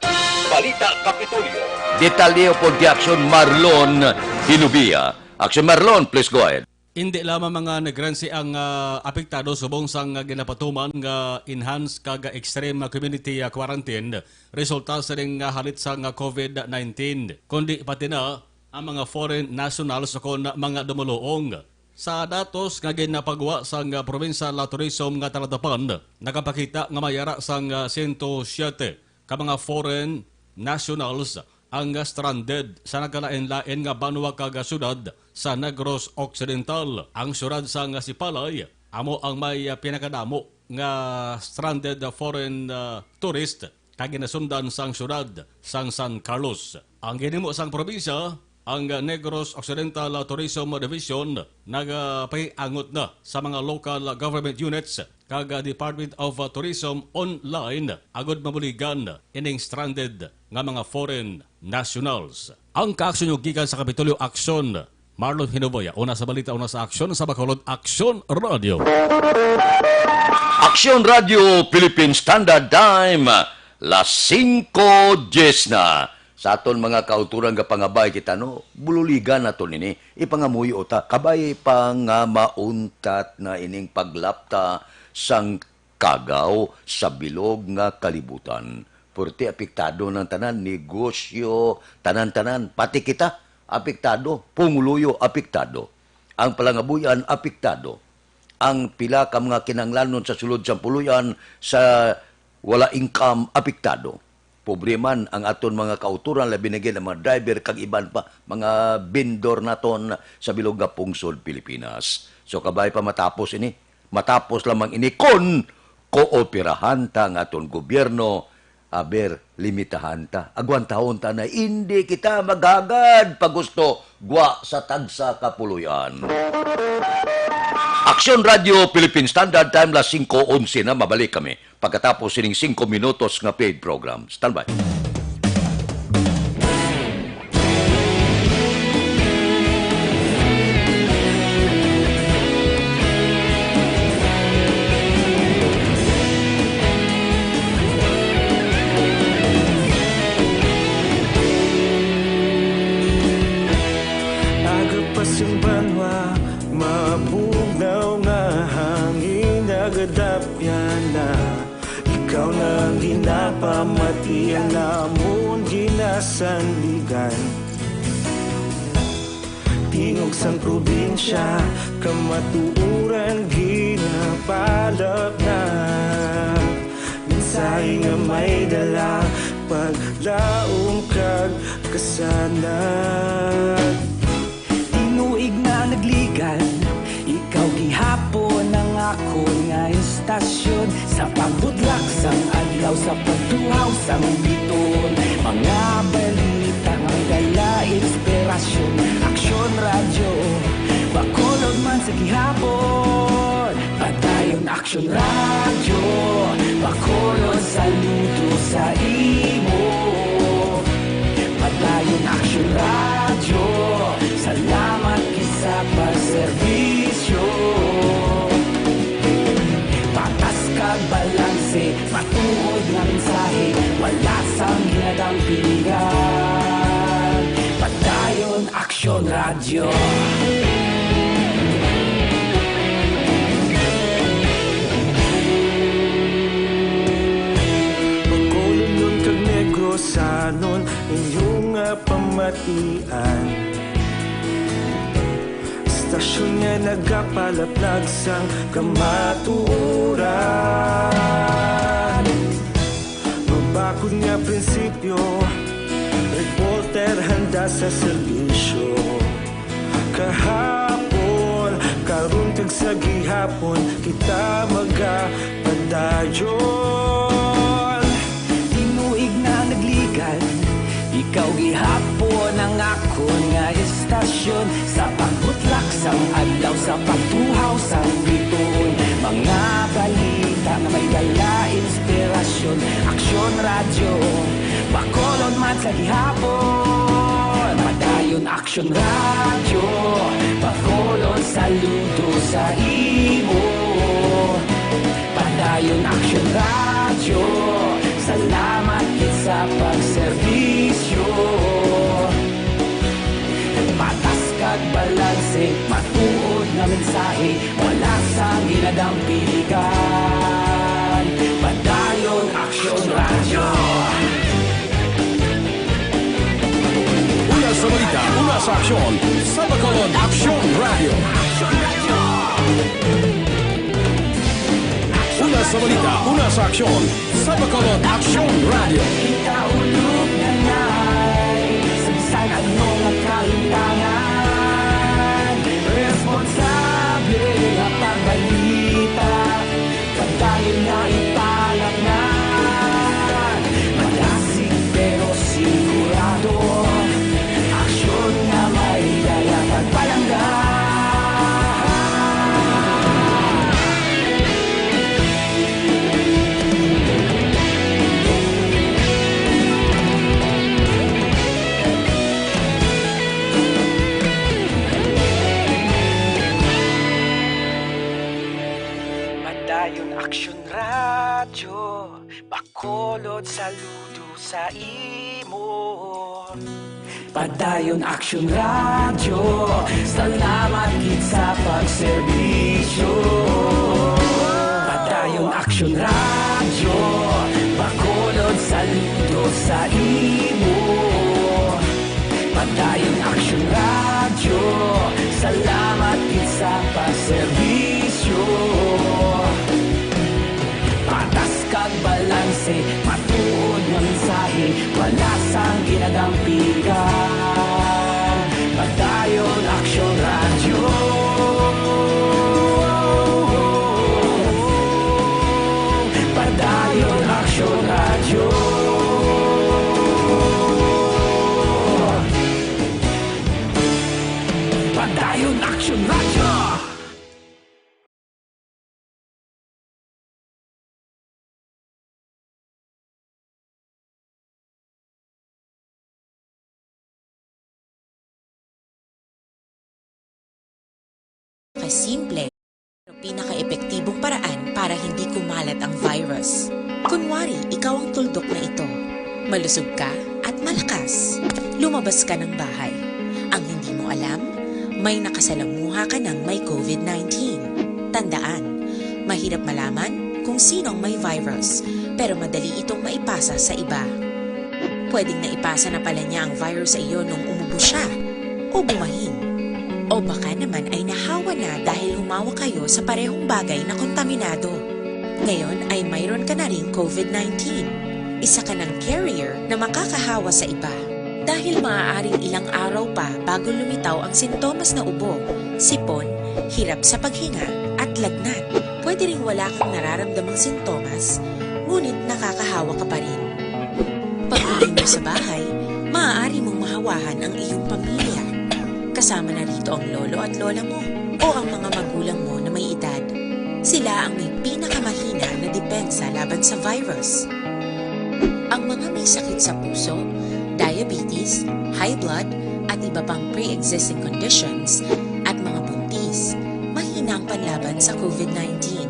Balita Kapitolyo. Detalye upod kay Aksyon Marlon Hinubia. Aksyon Marlon, please go ahead. Indi lamang mga Negrense ang, ah, apektado subong sang, ah, ginapatuman nga enhanced kag extreme community, ah, quarantine resulta sining, ah, halit sang, ah, covid nineteen, kundi pati na ang mga foreign nationals ukon mga dumoluong. Sa datos nga ginapagwa sang, ah, Provincial Tourism nga talatapan, nakapakita nga may ara sang, ah, sento siyete ka mga foreign nationals ang stranded sa nagkalain-lain nga banwa kag syudad sa Negros Occidental. Ang syudad sang Sipalay amo ang may pinakadamo nga stranded foreign, ah, tourist kag ginasundan sang syudad sang San Carlos. Ang ginhimo sang probinsya, ang Negros Occidental Tourism Division nagapahiangot na sa mga local government units kag Department of Tourism online agud mabuligan ining stranded nga mga foreign nationals. Ang kaaksyon nyo gikan sa Kapitolyo Aksyon, Marlon Hinoboya. Una sa balita, una sa aksyon, sa Bacolod, Aksyon Radio. Aksyon Radio Philippine Standard Time, las singko diyes na. Sa aton mga kauturan nga pangabay kita, no, bululigan naton ini, ipangamuyo ta, kabay pa nga mauntat na ining paglapta sang kagaw sa bilog nga kalibutan. Purti apektado ng tanan, negosyo, tanan-tanan, pati kita apektado, pumuluyo apektado, ang palangabuyan apektado, ang pila ka mga kinahanglanon sa sulod sang puloy-an sa wala income apektado. Pobre man ang aton mga kautoran, labi na gid ang mga driver kag iban pa, mga vendor naton sa bilog nga pungsod Pilipinas. So, kabay pa matapos ini, matapos lamang ini kon kooperahan ta ang aton gobyerno. Aber, limitahan ta. Agwantahon ta na indi kita maghagad pa gusto gwa sa tagsa ka puloy-an. Aksyon Radio Philippine Standard Time, las singko onse na. Mabalik kami pagkatapos sining singko minutos nga paid program. Standby. Aga pa sing banwa, mabugnaw nga hangin, nagadapyan na. Ikaw na ang ginapamati, ang amon ginasandigan. Tingog sang probinsya, kamatuoran ginapalapnag. Mensahe nga may dala, paglaom kag kasanag. Tinuig na nagligad, ikaw gihapon ang akon nga istasyon. Sa pagbudlak sang adlaw, sa pagtuhaw sang biton, mga balita nga dala inspirasyon. Aksyon Radyo Bacolod man sa gihapon. Padayon Aksyon Radyo Bacolod, saludo sa imo. Padayon Aksyon Radyo, salamat kisa pa sa Bacolodon kag Negrosanon, inyo nga pamatian. Istasyon nga nagapalaplag sang kamatuoran. Mabakod nga prinsipyo, reporter handa sa serbisyo. Kahapon, karon kag sa gihapon, kita magapadayon. Tinuig na nagligan, ikaw gihapon ang akon nga istasyon. Sa pagbutlak sang adlaw, sa pagtuhaw sang bituon, mga balita nga may dala inspirasyon. Aksyon Radyo, Bacolod man sa gihapon. Padayon Aksyon Radyo, Bacolod saludo sa imo. Padayon Aksyon Radyo, salamat gid sa pagserbisyo. Patas kag balanse, matuod nga mensahe, wala sang ginadampigan. Padayon Aksyon Radyo. Una sa balita, una sa aksyon, sa Bacolod Aksyon Radyo. Una sa balita, una sa aksyon, sa Bacolod Aksyon Radyo. Ikaulog na ngay, sa bisan ano nga kahintangan, responsable nga pagbalita, pagdayon nga ipalatnan. Madasig pero sigurado, aksyon nga may dala pagpalangga. Padayon Aksyon Radyo, Bacolod saludo sa imo. Padayon Aksyon Radyo, salamat gid sa pagserbisyo. Padayon Aksyon Radyo, Bacolod saludo sa imo. Padayon Aksyon Radyo, salamat gid sa pagserbisyo. Patas kag balanse, matuod nga mensahe, wala sang ginadampigan. Padayon Aksyon Radyo. Padayon Aksyon Radyo. Padayon Aksyon Radyo. Kasimple, pero pinaka-epektibong paraan para hindi kumalat ang virus. Kunwari, ikaw ang tuldok na ito. Malusog ka at malakas. Lumabas ka ng bahay. Ang hindi mo alam, may nakasalamuha ka ng may covid nineteen. Tandaan, mahirap malaman kung sino ang may virus, pero madali itong maipasa sa iba. Pwedeng naipasa na pala niya ang virus sa iyo nung umubo siya o bumahin. O baka naman ay nahawa na dahil humawak kayo sa parehong bagay na kontaminado. Ngayon ay mayroon ka na ring covid nineteen. Isa ka ng carrier na makakahawa sa iba. Dahil maaaring ilang araw pa bago lumitaw ang sintomas na ubo, sipon, hirap sa paghinga, at lagnat. Pwede ring wala kang nararamdamang sintomas, ngunit nakakahawa ka pa rin. Pag-uwi mo sa bahay, maaari mong mahawahan ang iyong pamilya. Kasama na rito ang lolo at lola mo o ang mga magulang mo na may edad. Sila ang may pinakamahina na depensa laban sa virus. Ang mga may sakit sa puso, diabetes, high blood, at iba pang pre-existing conditions, at mga buntis, mahina ang panlaban sa covid nineteen.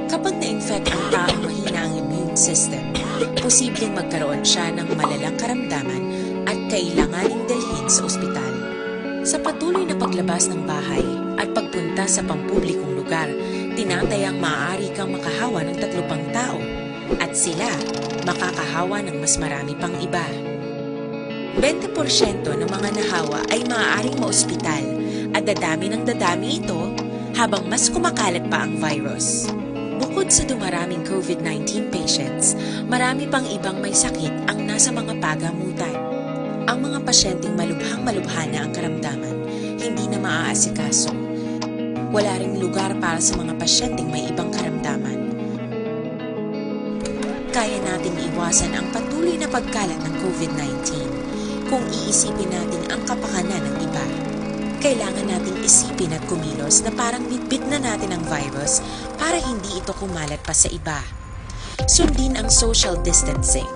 Kapag na-infect ang taong mahina ang immune system, posibleng magkaroon siya ng malalang karamdaman at kailanganing dalhin sa ospital. Sa patuloy na paglabas ng bahay at pagpunta sa pampublikong lugar, tinatayang maaari kang makahawa ng tatlo pang tao at sila makakahawa ng mas marami pang iba. Bente porsyento ng mga nahawa ay maaaring maospital at dadami ng dadami ito habang mas kumakalat pa ang virus. Bukod sa dumaraming COVID nineteen patients, marami pang ibang may sakit ang nasa mga pagamutan. Ang mga pasyenteng malubhang-malubha na ang karamdaman, hindi na maaasikaso. Wala ring lugar para sa mga pasyenteng may ibang karamdaman. Kaya nating iwasan ang patuloy na pagkalat ng COVID nineteen kung iisipin natin ang kapakanan ng iba. Kailangan nating isipin at kumilos na parang bitbit na natin ang virus para hindi ito kumalat pa sa iba. Sundin ang social distancing.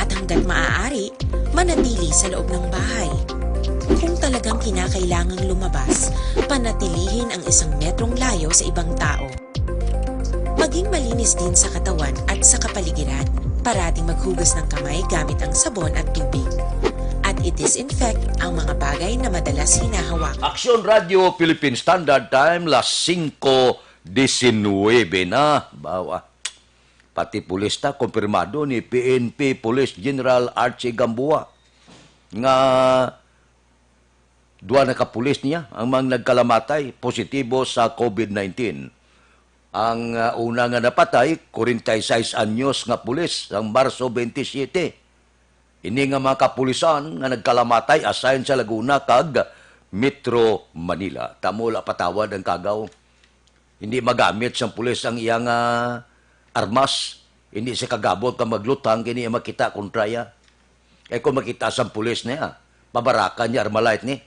At hanggat maaari, manatili sa loob ng bahay. Kung talagang kinakailangang lumabas, panatilihin ang isang metrong layo sa ibang tao. Maging malinis din sa katawan at sa kapaligiran. Parating maghugas ng kamay gamit ang sabon at tubig. At i-disinfect ang mga bagay na madalas hinahawak. Aksyon Radio Philippine Standard Time, las singko disinwebe na. Bawa. Pati pulis ta, kumpirmado ni P N P Police General Archie Gamboa nga duha na ka pulis niya ang mga nagkalamatay positibo sa COVID nineteen. Ang ah, una nga napatay, forty-six anyos nga pulis, sang Marso twenty-seven. Ini nga mga kapulisan nga nagkalamatay assign sa Laguna kag Metro Manila. Tamo la patawad ang kagaw. Hindi magamit sang pulis ang iyang ah, armas. Hindi siya kagabot ka maglutang kini ang makita kontra iya. Kay kung makita sang pulis niya, pabarakan niya Armalite ni.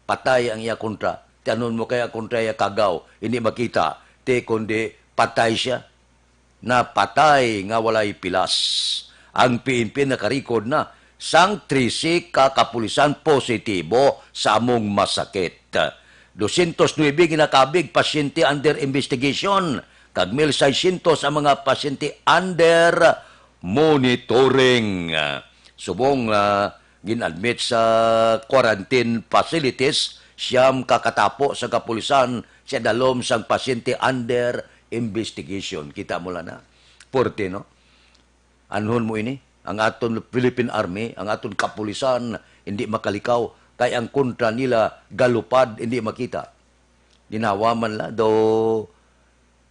Patay ang iya kontra. Tianon mo kay ang kontra iya kagaw, hindi makita. Ti kundi patay siya. Napatay nga walay pilas. Ang P N P nakarikod na sang trese ka kapulisan positibo sa among masakit. Dosyentos nuebe ginakabig pasyente under investigation, kag mil seiscientos ang mga pasyente under monitoring. Subong ah, gin-admit sa quarantine facilities, siyam ka katapo sa kapulisan sa dalom sang pasyente under investigation. Kita mo lang na. Porte, no? Anhon mo ini, ang aton Philippine Army, ang aton kapulisan, hindi makalikaw, kay ang kontra nila galupad, hindi makita. Ginawa man la, do,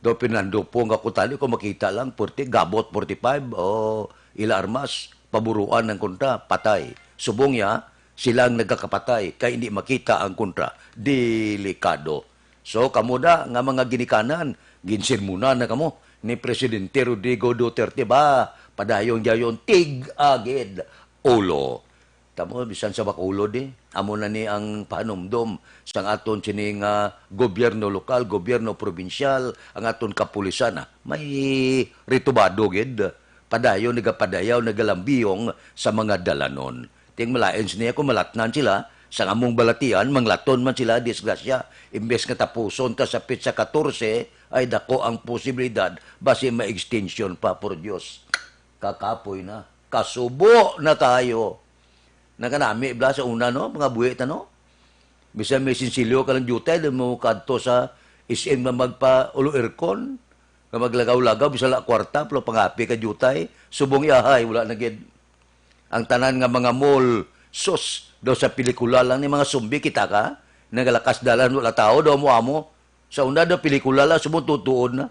do pinandupong ako tali, kung makita lang, forty, gabot forty-five, o ila armas, paburuan ng kontra, patay. Subong ya, sila ang nagkakapatay, kay hindi makita ang kontra. Delikado. So, kamo da nga mga ginikanan, ginsermonan na kamo ni Presidente Rodrigo Duterte ba? Padayon gyayon, tig-agid ulo. Tamo, bisan sa bakulod eh. Amo na ni ang pahanumdom sang aton sini nga gobyerno lokal, gobyerno probinsyal, ang aton kapulisan, ah. May ritubado gid. Padayon nagapadayaw, nagalambiyong sa mga dalanon. Ting malain sini ako, malatnan sila, sang among balatian, manglaton man sila, disgrasya. Imbes nga tapuson ta sa petsa katorse, ay dako ang posibilidad, basi ma-extension pa, por Dios. Kakapoy na. Kasubo na tayo. Nakanami bla sa una, no? Mga buhi ta, no? Bisan may sinsilyo ka lang diutay, di mo kadto sa S M nga magpa-ulo aircon, nga maglagaw-lagaw, bisan la kwarta, pero pangapi ka diutay, subong iyahay, wala na gid. Ang tanan nga mga mall, sus, daw sa pelikula lang ni mga zombie, kita ka? Nagalakas dalan, wala tao, daw mo amo. Sa una daw pelikula lang, subong tutuod na.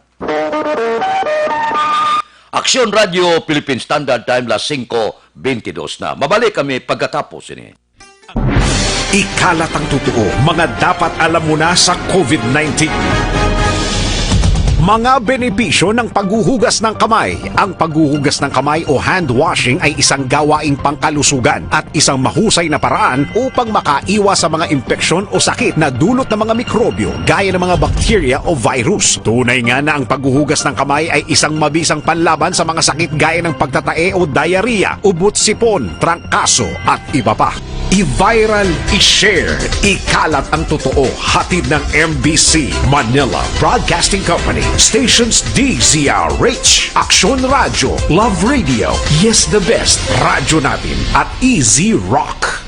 Aksyon Radio Philippine Standard Time, las singko bentidós na. Mabalik kami pagkatapos ini. Ikalat ang totoo, mga dapat alam mo na sa COVID nineteen. Mga benepisyo ng paghuhugas ng kamay. Ang paghuhugas ng kamay o hand washing ay isang gawaing pangkalusugan at isang mahusay na paraan upang makaiwas sa mga impeksyon o sakit na dulot ng mga mikrobyo gaya ng mga bakterya o virus. Tunay nga na ang paghuhugas ng kamay ay isang mabisang panlaban sa mga sakit gaya ng pagtatae o diarrhea, ubot-sipon, trangkaso, at iba pa. I-viral, i-share, ikalat ang totoo. Hatid ng M B C Manila Broadcasting Company, Stations D Z R H, Aksyon Radyo, Love Radio, Yes the Best, Radyo Natin, at Easy Rock.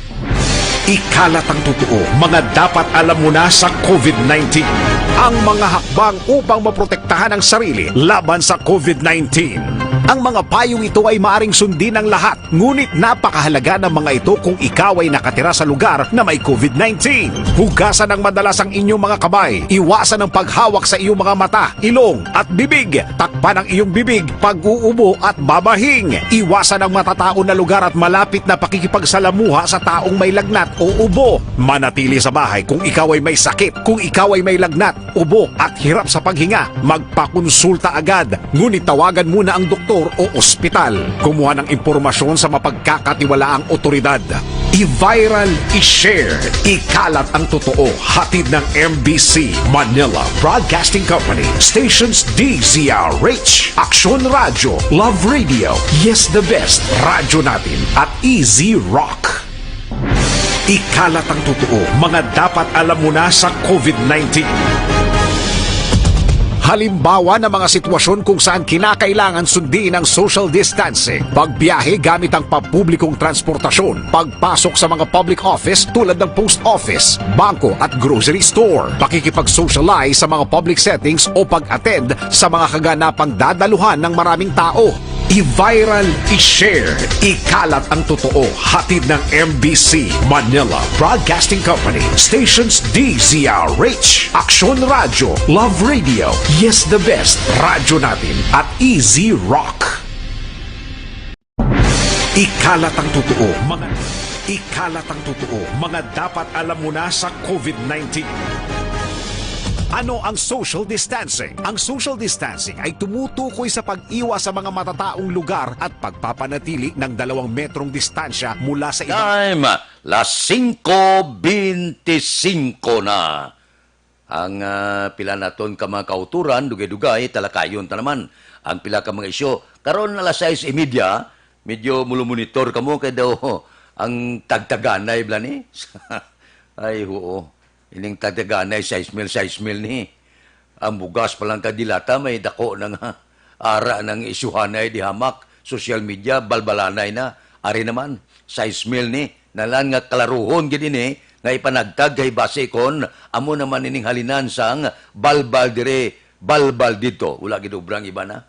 Ikalat ang totoo, mga dapat alam mo na sa COVID nineteen. Ang mga hakbang upang maprotektahan ang sarili laban sa COVID nineteen. Ang mga payong ito ay maaring sundin ng lahat, ngunit napakahalaga ng mga ito kung ikaw ay nakatira sa lugar na may COVID nineteen. Hugasan ng madalas ang inyong mga kamay. Iwasan ang paghawak sa iyong mga mata, ilong, at bibig. Takpan ang iyong bibig pag-uubo at babahing. Iwasan ang matataon na lugar at malapit na pakikipagsalamuha sa taong may lagnat o ubo. Manatili sa bahay kung ikaw ay may sakit. Kung ikaw ay may lagnat, ubo, at hirap sa paghinga, magpakonsulta agad. Ngunit tawagan muna ang doktor o ospital. Kumuha ng impormasyon sa mapagkakatiwalaang otoridad. I-viral, i-share, ikalat ang totoo. Hatid ng M B C Manila Broadcasting Company. Stations D Z R H, Aksyon Radyo, Love Radio, Yes the Best, Radyo Natin, at Easy Rock. Ikalat ang totoo, mga dapat alam mo na sa COVID nineteen. Halimbawa ng mga sitwasyon kung saan kinakailangan sundin ang social distancing, pagbiyahe gamit ang pampublikong transportasyon, pagpasok sa mga public office tulad ng post office, bangko at grocery store, pakikipag-socialize sa mga public settings o pag-attend sa mga kaganapang dadaluhan ng maraming tao. I-viral, i-share, ikalat ang totoo. Hatid ng M B C Manila Broadcasting Company. Stations D Z R H, Aksyon Radyo, Love Radio, Yes the Best, Radyo Natin, at Easy Rock. Ikalat ang totoo, mga Ikalat ang totoo, mga dapat alam mo na sa COVID nineteen. Ano ang social distancing? Ang social distancing ay tumutukoy sa pag-iwas sa mga matataong lugar at pagpapanatili ng dalawang metrong distansya mula sa iba. Time, las singko bente singko na. Ang, ah, pila naton ka mga kauturan, dugay-dugay, talakayon ta naman ang pila ka mga isyu. Karon, alas sais y media, medyo mulumonitor kamo kay daw ang tagtaganay bala ni. Ay, huo. Ining tagtaganay, sais mil, sais mil ni. Ang bugas pa lang ka dilata, may dako na nga. Ara nang isyuhanay di hamak, social media, balbalanay na. Ari naman, sais mil ni, nalan nga kalaruhon gid ini, nga ipanagtag kay basi kon amo naman ining halinan sang balbal diri, balbal didto. Wala gid obra ang iba na.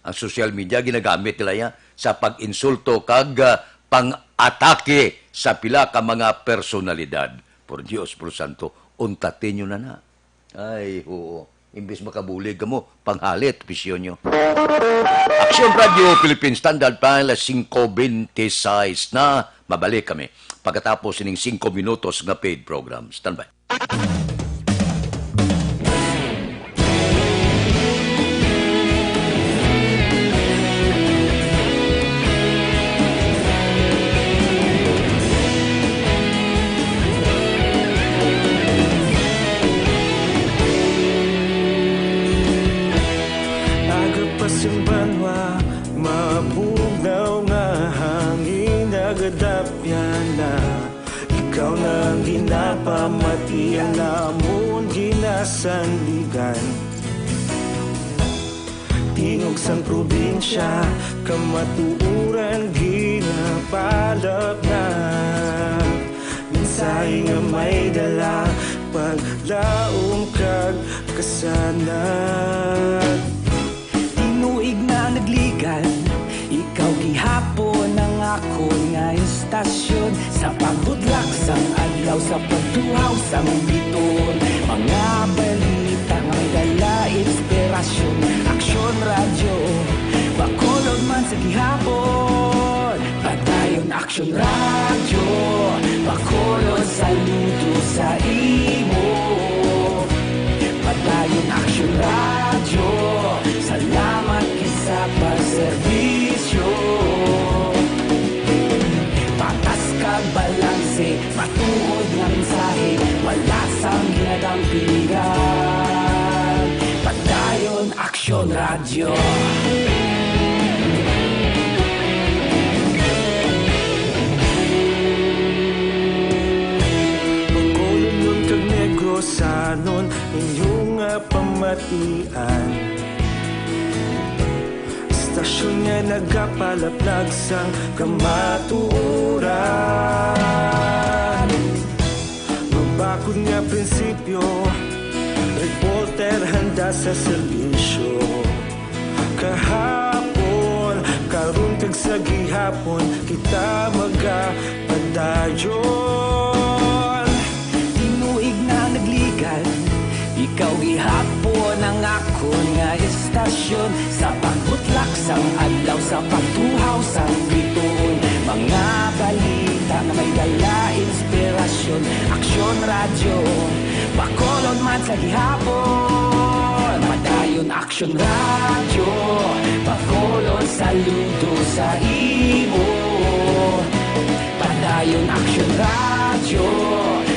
Ang social media ginagamit nila ya sa pag-insulto kag, ah, pang-atake sa pila ka mga personalidad. Por Dios, por Santo, untatin nyo na na. Ay, oo. Imbis makabulig kamo, panghalit, pisyon nyo. Aksyon Radio Philippine Standard Time, las singko bente sais na. Mabalik kami pagkatapos sining singko minutos nga paid program. Standby. Aga pa sing banwa, mabugnaw nga hangin, nagadapyan na. Ikaw na ang ginapamati, ang amon ginasandigan. Tingog sang probinsya, kamatuoran ginapalapnag. Mensahe nga may dala, paglaom kag kasanag. Tinuig na nagligan, ikaw gihapon ang akon nga istasyon. Sa pagbudlak sang adlaw, sa pagtuhaw sang biton, mga balita nga may dala inspirasyon. Aksyon Radyo, Bacolod man sa gihapon. Padayon Aksyon Radyo, Bacolod, saludo sa imo. Padayon Aksyon Radyo, salamat gid sa pagserbisyo. Patas kag balanse, matuod nga mensahe, wala sang ginadampingan. Padayon Aksyon Radyo. Bacolodnon kag Negrosanon, inyo nga pamatian. Istasyon nga nagapalaplag sang kamatuoran. Kun nga prinsipyo, reporter handa sa serbisyo. Kahapon, karon kag sa gihapon, kita magapadayon. Tinuig na nagligad, ikaw gihapon ang akon nga istasyon. Sa pagbutlak sang adlaw, sa pagtuhaw sang bituon, mga balita nga may dala inspirasyon. Aksyon Radyo, Bacolod man sa gihapon. Padayon Aksyon Radyo, Bacolod saludo sa imo. Padayon Aksyon Radyo,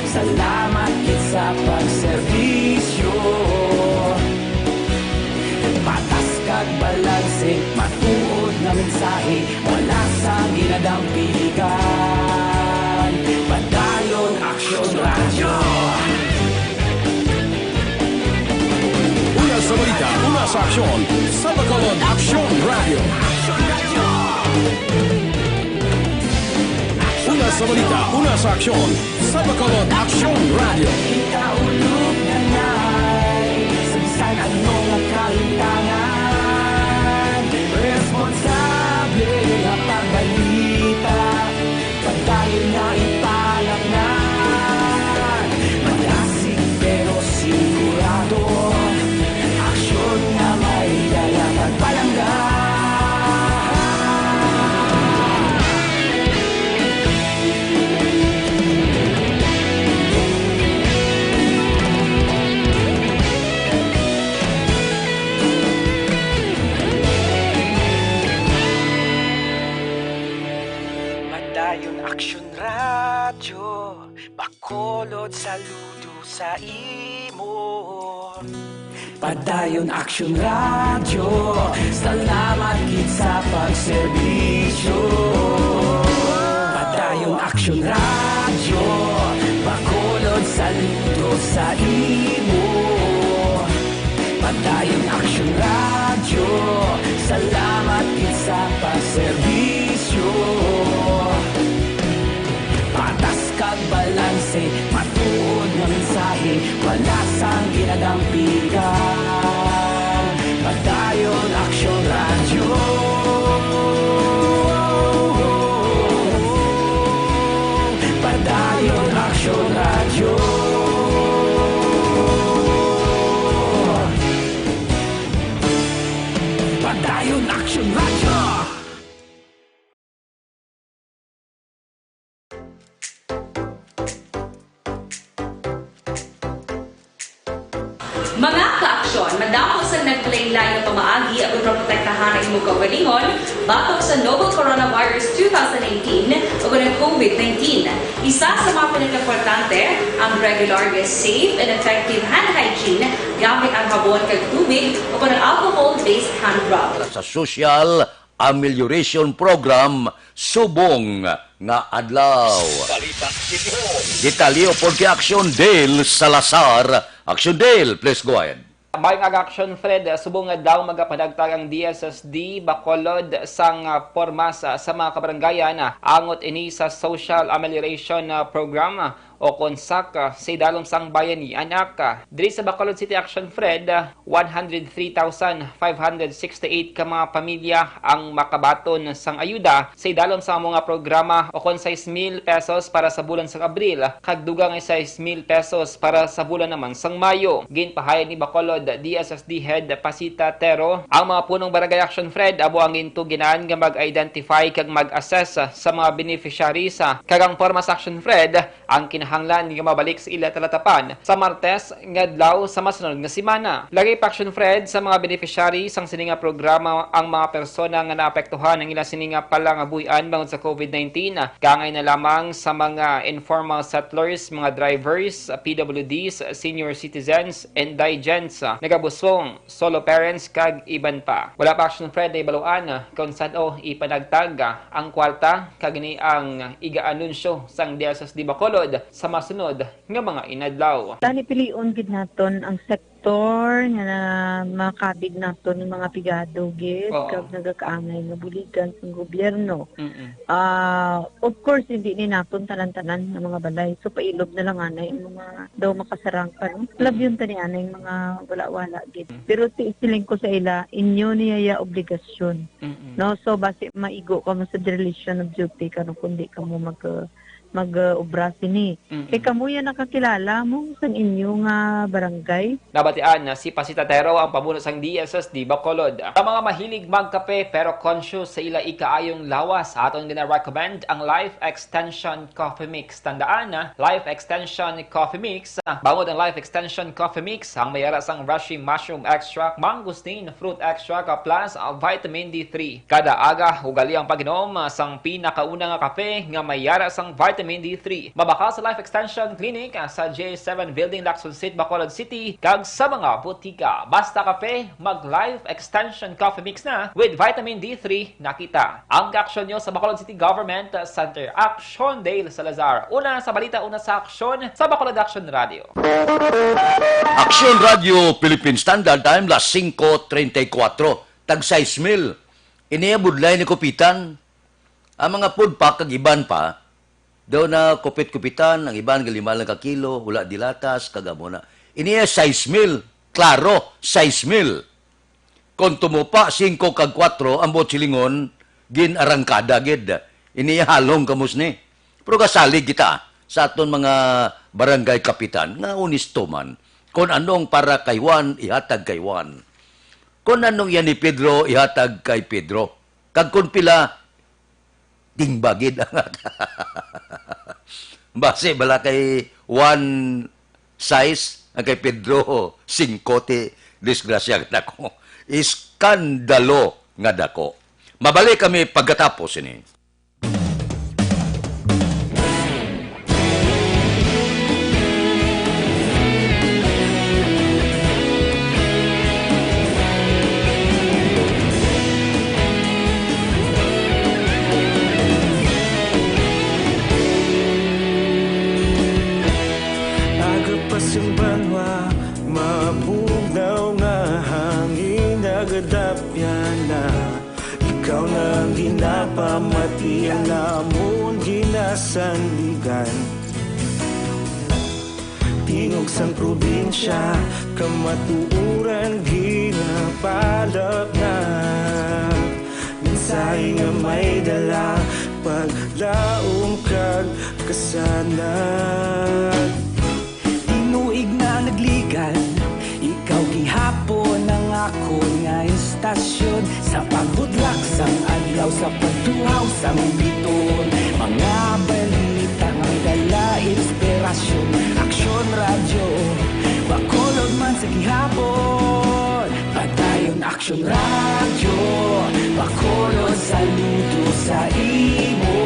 salamat gid sa pagserbisyo. Patas kag balanse, matuod nga mensahe, wala sang ginadampigan. Padayon Aksyon Radyo. Una sa balita, una sa aksyon, sa Bacolod Aksyon Radyo. Una sa balita, una sa aksyon, sa Bacolod Aksyon Radyo. Kita ulog na nay, sa bisan ano nga kalimtangan, responsable nga pagbalita, padayon nga ipanamnan. Malasig pero sigurado, aksyon nga may dala kag palangga. Padayon Aksyon Radyo, Bacolod saludo sa imo. Padayon Aksyon Radyo, salamat gid sa pagserbisyo. Padayon Aksyon Radyo, Bacolod saludo sa imo. Padayon Aksyon Radyo, salamat gid sa pagserbisyo. Patas kag balanse, matuod nga mensahe, wala sang ginadampigan. Padayon Aksyon Radyo. Padayon Aksyon Radyo. Padayon Aksyon Radyo. Mga kaaksyon, madamo sang naglain-lain nga pamaagi aron maprotektahan ang imong kaugalingon batok sa novel coronavirus two thousand nineteen o ang COVID nineteen. Isa sa mga pinakaimportante ang regular nga safe and effective hand hygiene gamit ang habon kag tubig o ang alcohol-based hand rub. Sa social Amelioration Program subong nga adlaw. Balita City Hall. Detalye upod kay Aksyon Dale Salazar. Aksyon Dale, please go ahead. Maayong aga, Aksyon Fred. Subong nga adlaw, magapanagtag ang D S S D Bacolod sang, ah, pormas, ah, sa mga kabaranggayan, ah, angot ini sa Social Amelioration, ah, Program, ah, o kon SAC, ah, sa idalom sang Bayanihan Act. Diri sa Bacolod City, Aksyon Fred, ah, one hundred three thousand five hundred sixty-eight ka mga pamilya ang makabaton sang ayuda sa idalom sang amo nga programa, o kon sais mil pesos para sa bulan sang Abril, kag dugang nga sais mil pesos para sa bulan naman sang Mayo. Ginpahayag ni Bacolod D S S D Head Pasita Tero, ang mga punong barangay, Aksyon Fred, amo ang gintuginan nga mag-identify kag mag-assess sa mga beneficiaries, kag ang pormas, Aksyon Fred, ang kinahanglan nga mabalik sa ila talatapan sa Martes nga adlaw sa masunod nga semana. Lagi pa, Aksyon Fred, sa mga beneficiary sang sini nga programa ang mga persona nga naapektuhan ang ila sini nga palangabuhian bangod sa COVID nineteen, kaangay na lamang sa mga informal settlers, mga drivers, P W Ds, senior citizens, indigents, nagabusong, solo parents, kag iban pa. Wala pa, Aksyon Fred, nahibaluan kon san-o ipanagtag ang kwarta, kag ini ang iga-anunsyo sang D S S D Bacolod sa masunod nga mga inadlaw. Tani pilion gid naton ang sektor nga na makabig naton nga mga pigado gid Oo. kag nagakaangay nga buligan sa gobyerno. Mm-mm. Ah, of course, hindi ni naton tanan-tanan nga mga balay. So, pailob na lang anay ang mga daw makasarang pa, no? Mm-mm. Labyon ta ni anay ang mga wala-wala gid. Mm. Pero ti-, siling ko sa ila, inyo niya ya obligasyon. Mm-mm. No? So, basi maigo kamo sa relation of duty, kano kundi kamo mag-, mag, uh, obra sini. Mm-mm. Kay kamo yan nakakilala mo sang inyo nga barangay. Nabatian na si Pasita Tero, ang pamuno sang D S S D Bacolod. Sa mga mahilig magkape pero conscious sa ila ikaayong lawas, aton gina-recommend ang Life Extension Coffee Mix. Tandaan na, Life Extension Coffee Mix, bangod ang Life Extension Coffee Mix, ang may ara sang Reishi Mushroom Extract, Mangosteen Fruit Extract, plus, uh, Vitamin D three. Kada aga, ugali ang pag-inom, ah, sang pinakauna nga kape nga may ara sang vitamin D three. Mabakal sa Life Extension Clinic, ah, sa J seven Building, Lacson Street, Bacolod City, kag sa mga butika. Basta kape, mag Life Extension Coffee Mix na with vitamin D three na kita. Ang kaaksyon nyo sa Bacolod City Government Center. Aksyon, Dale Salazar. Una sa balita, una sa aksyon, sa Bacolod Aksyon Radio. Aksyon Radio Philippine Standard Time, las singko treinta y cuatro. Tag sais mil. Ini ang budlay ni kupitan. Ang mga food pack kag iban pa, daw na kupit-kupitan, ang iban gali man lang ka kilo, wala dilatas, kag amo na. Ini ang sais mil, klaro, sais mil. Kon tumupa singko kag kuwatro ang buot silingon, gin-arangkada gid. Ini halong kamo sini. Pero gasalig kita sa aton mga barangay kapitan nga onesto man. Kon anong para kay Juan, ihatag kay Juan. Kon anong iya ni Pedro, ihatag kay Pedro. Kag kon pila, tingba gid ang base bala kay Juan sais, ang kay Pedro singko, ti disgrasya nga dako. Iskandalo nga dako. Mabalik kami pagkatapos sini. Aga pa sing banwa, mabugnaw nga hangin, nagadapyan na. Ikaw na ang ginapamati, ang amon ginasandigan. Tingog sang probinsya, kamatuoran ginapalapnag. Mensahe nga may dala, paglaom kag kasanag. Tinuig na nagligan, ikaw gihapon ang akon nga istasyon. Sa pagbutlak sang adlaw, sa pagtuhaw sang bituon, mga balita nga may dala inspirasyon. Aksyon Radyo, Bacolod man sa gihapon. Padayon Aksyon Radyo, Bacolod, saludo sa imo.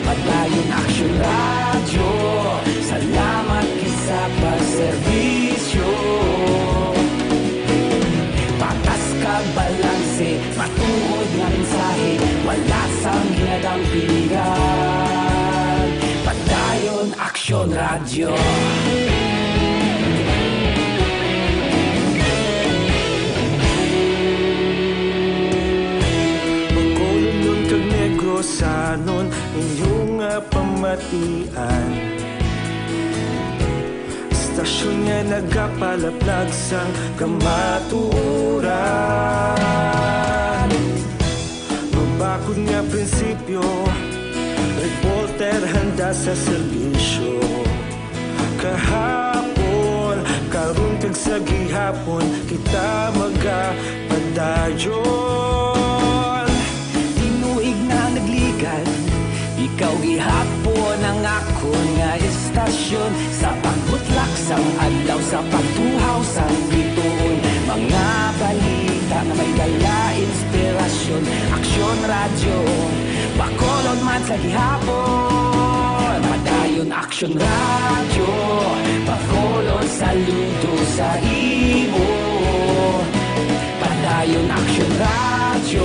Padayon Aksyon Radyo, salamat gid sa pagserbisyo. Patas kag balanse, matuod nga mensahe, wala sang ginadampingan. Padayon Aksyon Radyo. Bacolodnon kag Negrosanon, inyo nga pamatian. Istasyon nga nagapalaplag sang kamatuoran. Mabakod nga prinsipyo, reporter handa sa serbisyo. Kahapon, karon kag sa gihapon, kita magapadayon. Tinuig na nagligan, ikaw gihapon ang akon nga istasyon. Sa pagbutlak sang adlaw, sa pagtuhaw sang bituon, mga balita nga may dala inspirasyon. Aksyon Radyo, Bacolod man sa gihapon. Padayon Aksyon Radyo, Bacolod, saludo sa imo. Padayon Aksyon Radyo,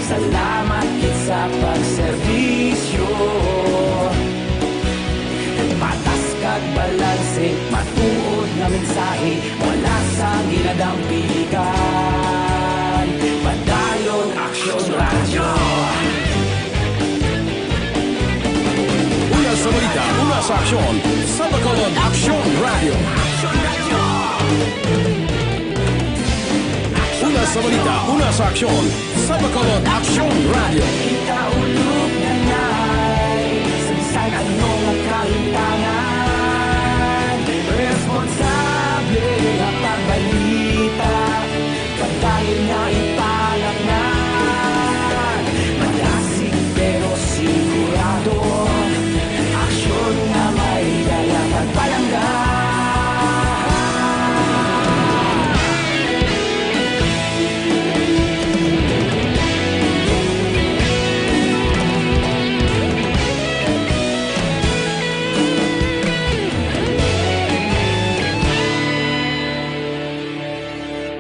salamat gid sa pagserbisyo. Tuod nga mensahe, wala sang ginadampigan. Padayon Aksyon Radyo. Una sa balita, una sa aksyon, sa Bacolod Aksyon Radyo. Aksyon Radyo. Una sa balita, una sa aksyon, sa Bacolod Aksyon Radyo. Ikaulog na ngay, sa bisan ano nga kahitangan, responsable nga pagbalita, padayon nga ipangaknan. Madasig pero sigurado, aksyon nga may dala kag palangga.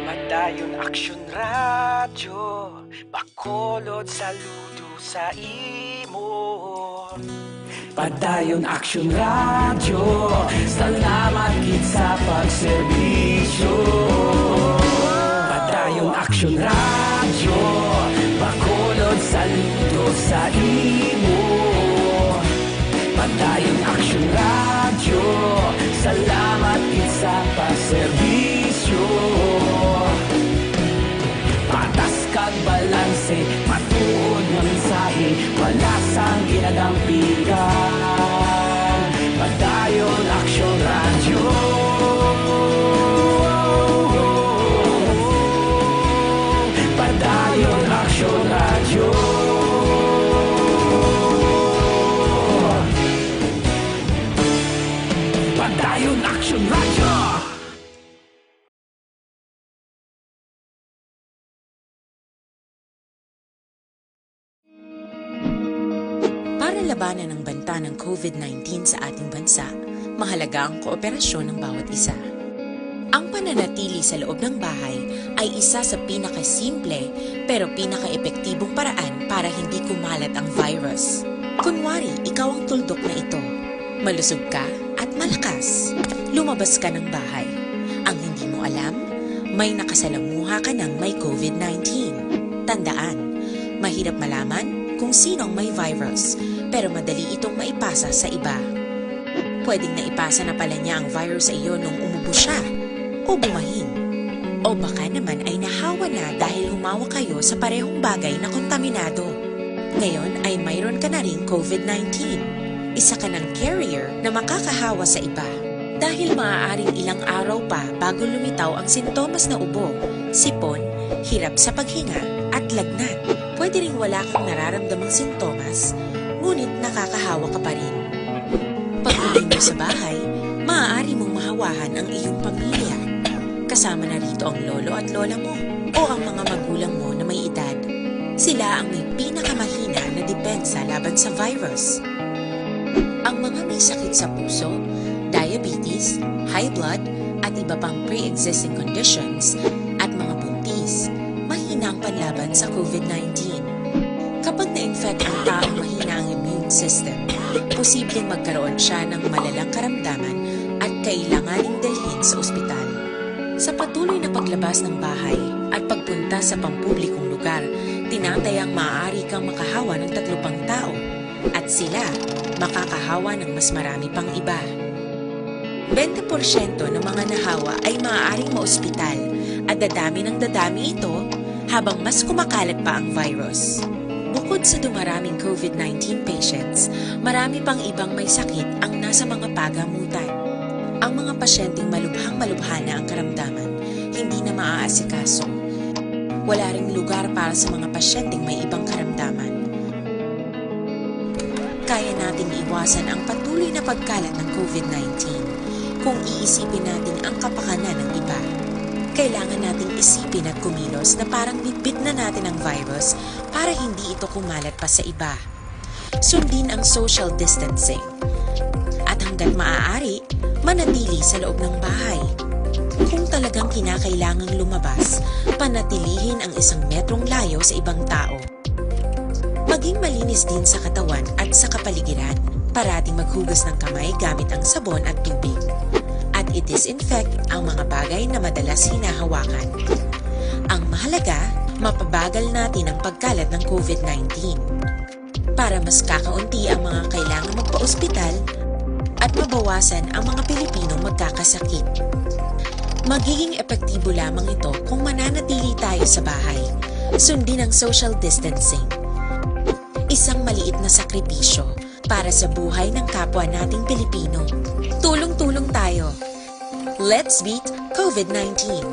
Padayon Aksyon Radyo, Bacolod, saludo sa imo. Padayon Aksyon Radyo, salamat gid sa pagserbisyo. Padayon Aksyon Radyo, Bacolod, saludo sa imo. Padayon Aksyon Radyo, salamat gid sa pagserbisyo. Patas kag balanse, matuod nga mensahe, wala sang ginadampigan. Padayon Aksyon Radyo. Padayon Aksyon Radyo. Padayon Aksyon Radyo. Para labanan ang banta ng COVID nineteen sa ating bansa, mahalaga ang kooperasyon ng bawat isa. Ang pananatili sa loob ng bahay ay isa sa pinakasimple pero pinakaepektibong paraan para hindi kumalat ang virus. Kunwari, ikaw ang tuldok na ito. Malusog ka at malakas. Lumabas ka ng bahay. Ang hindi mo alam, may nakasalamuha ka ng may COVID nineteen. Tandaan, mahirap malaman kung sino ang may virus, pero madali itong maipasa sa iba. Pwedeng naipasa na pala niya ang virus sa iyo nung umubo siya o bumahin. O baka naman ay nahawa na dahil humawak kayo sa parehong bagay na kontaminado. Ngayon ay mayroon ka na ring COVID nineteen. Isa ka ng carrier na makakahawa sa iba. Dahil maaaring ilang araw pa bago lumitaw ang sintomas na ubo, sipon, hirap sa paghinga, at lagnat. Pwede ring wala kang nararamdamang sintomas, ngunit nakakahawa ka pa rin. Pag-uwi mo sa bahay, maaari mong mahawahan ang iyong pamilya. Kasama na rito ang lolo at lola mo o ang mga magulang mo na may edad. Sila ang may pinakamahina na depensa laban sa virus. Ang mga may sakit sa puso, diabetes, high blood, at iba pang pre-existing conditions, at mga buntis, mahina ang panlaban sa COVID nineteen. Kapag na-infect ang taong mahina ang immune system, posibleng magkaroon siya ng malalang karamdaman at kailanganing dalhin sa ospital. Sa patuloy na paglabas ng bahay at pagpunta sa pampublikong lugar, tinatayang maaari kang makahawa ng tatlo pang tao, at sila makakahawa ng mas marami pang iba. Bente porsyento ng mga nahawa ay maaaring maospital, at dadami ng dadami ito habang mas kumakalat pa ang virus. Bukod sa dumaraming COVID nineteen patients, marami pang ibang may sakit ang nasa mga pagamutan. Ang mga pasyenteng malubhang-malubha na ang karamdaman, hindi na maaasikaso. Wala ring lugar para sa mga pasyenteng may ibang karamdaman. Kaya nating iwasan ang patuloy na pagkalat ng COVID nineteen kung iisipin natin ang kapakanan ng iba. Kailangan nating isipin at kumilos na parang bitbit na natin ang virus para hindi ito kumalat pa sa iba. Sundin ang social distancing. At hanggat maaari, manatili sa loob ng bahay. Kung talagang kinakailangang lumabas, panatilihin ang isang metrong layo sa ibang tao. Maging malinis din sa katawan at sa kapaligiran. Parating maghugas ng kamay gamit ang sabon at tubig. At i-disinfect ang mga bagay na madalas hinahawakan. Ang mahalaga, mapabagal natin ang pagkalat ng COVID nineteen. Para mas kakaunti ang mga kailangang magpaospital at mabawasan ang mga Pilipinong magkakasakit. Magiging epektibo lamang ito kung mananatili tayo sa bahay, sundin ang social distancing. Isang maliit na sakripisyo para sa buhay ng kapwa nating Pilipino. Tulong-tulong tayo. Let's beat COVID nineteen.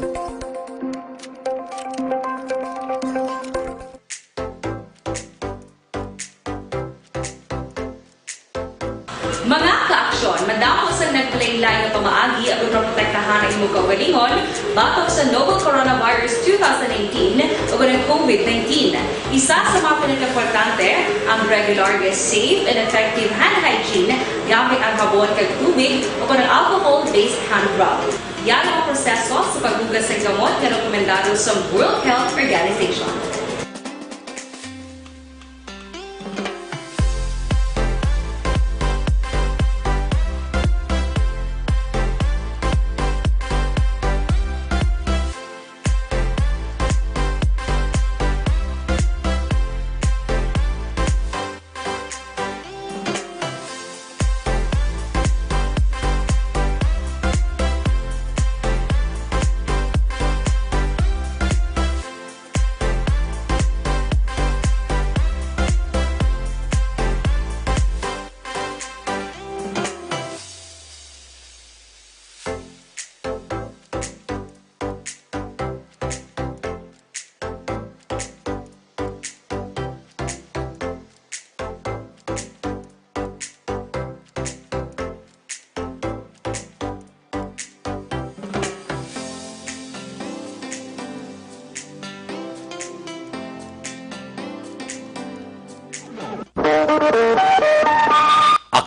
Mga ka-aksyon, madamo sa naglain-lain nga pamaagi ang maprotektahan ang imong kaugalingon batok sa novel coronavirus two thousand nineteen o ang COVID nineteen. Isa sa mga pinakaimportante, ang regular nga safe and effective hand hygiene gamit ang habon kag tubig o ang alcohol-based hand rub. Yan ang proseso sa paghugas sa gamot nga rekomendado sa World Health Organization.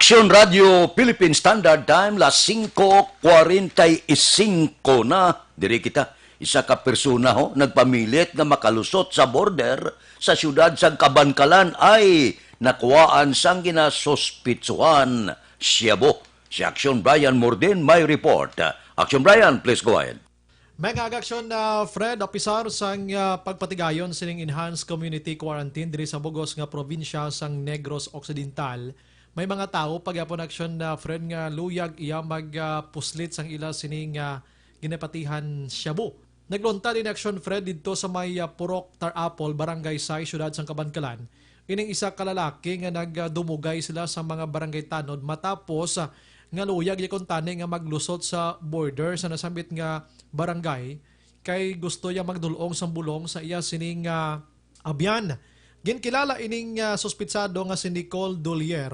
Aksyon Radio Philippine Standard Time, las singko kwarenta y singko na. Diri kita, isa ka persona ho nagpamilit nga makalusot sa border sa siyudad sang Kabankalan ay nakuhaan sang ginasuspitsuhan shabu. Si Aksyon Brian Morden may report. Aksyon Brian, please go ahead. May nga agaksyon na Fred, apisar sang, ah, pagpatigayon sining enhanced community quarantine diri sa bugos nga probinsya sang Negros Occidental. May mga tawo pagyapon aksyon na Fred nga luyag iya mag, ah, puslit sang ila sining, ah, ginapatihan shabu. Nagluntad ini aksyon Fred didto sa may, ah, Purok Tarapol, Barangay Sais, siyudad sang Kabankalan. Ining isa ka lalaki nga nagdumugay sila sa mga barangay tanod matapos, ah, nga luyag ya kuntani nga maglusot sa border sa nasambit nga barangay kay gusto ya magdul-ong sang bulong sa iya sining, ah, abyan. Ginkilala ining, ah, suspitsado nga si Nicole Dolier,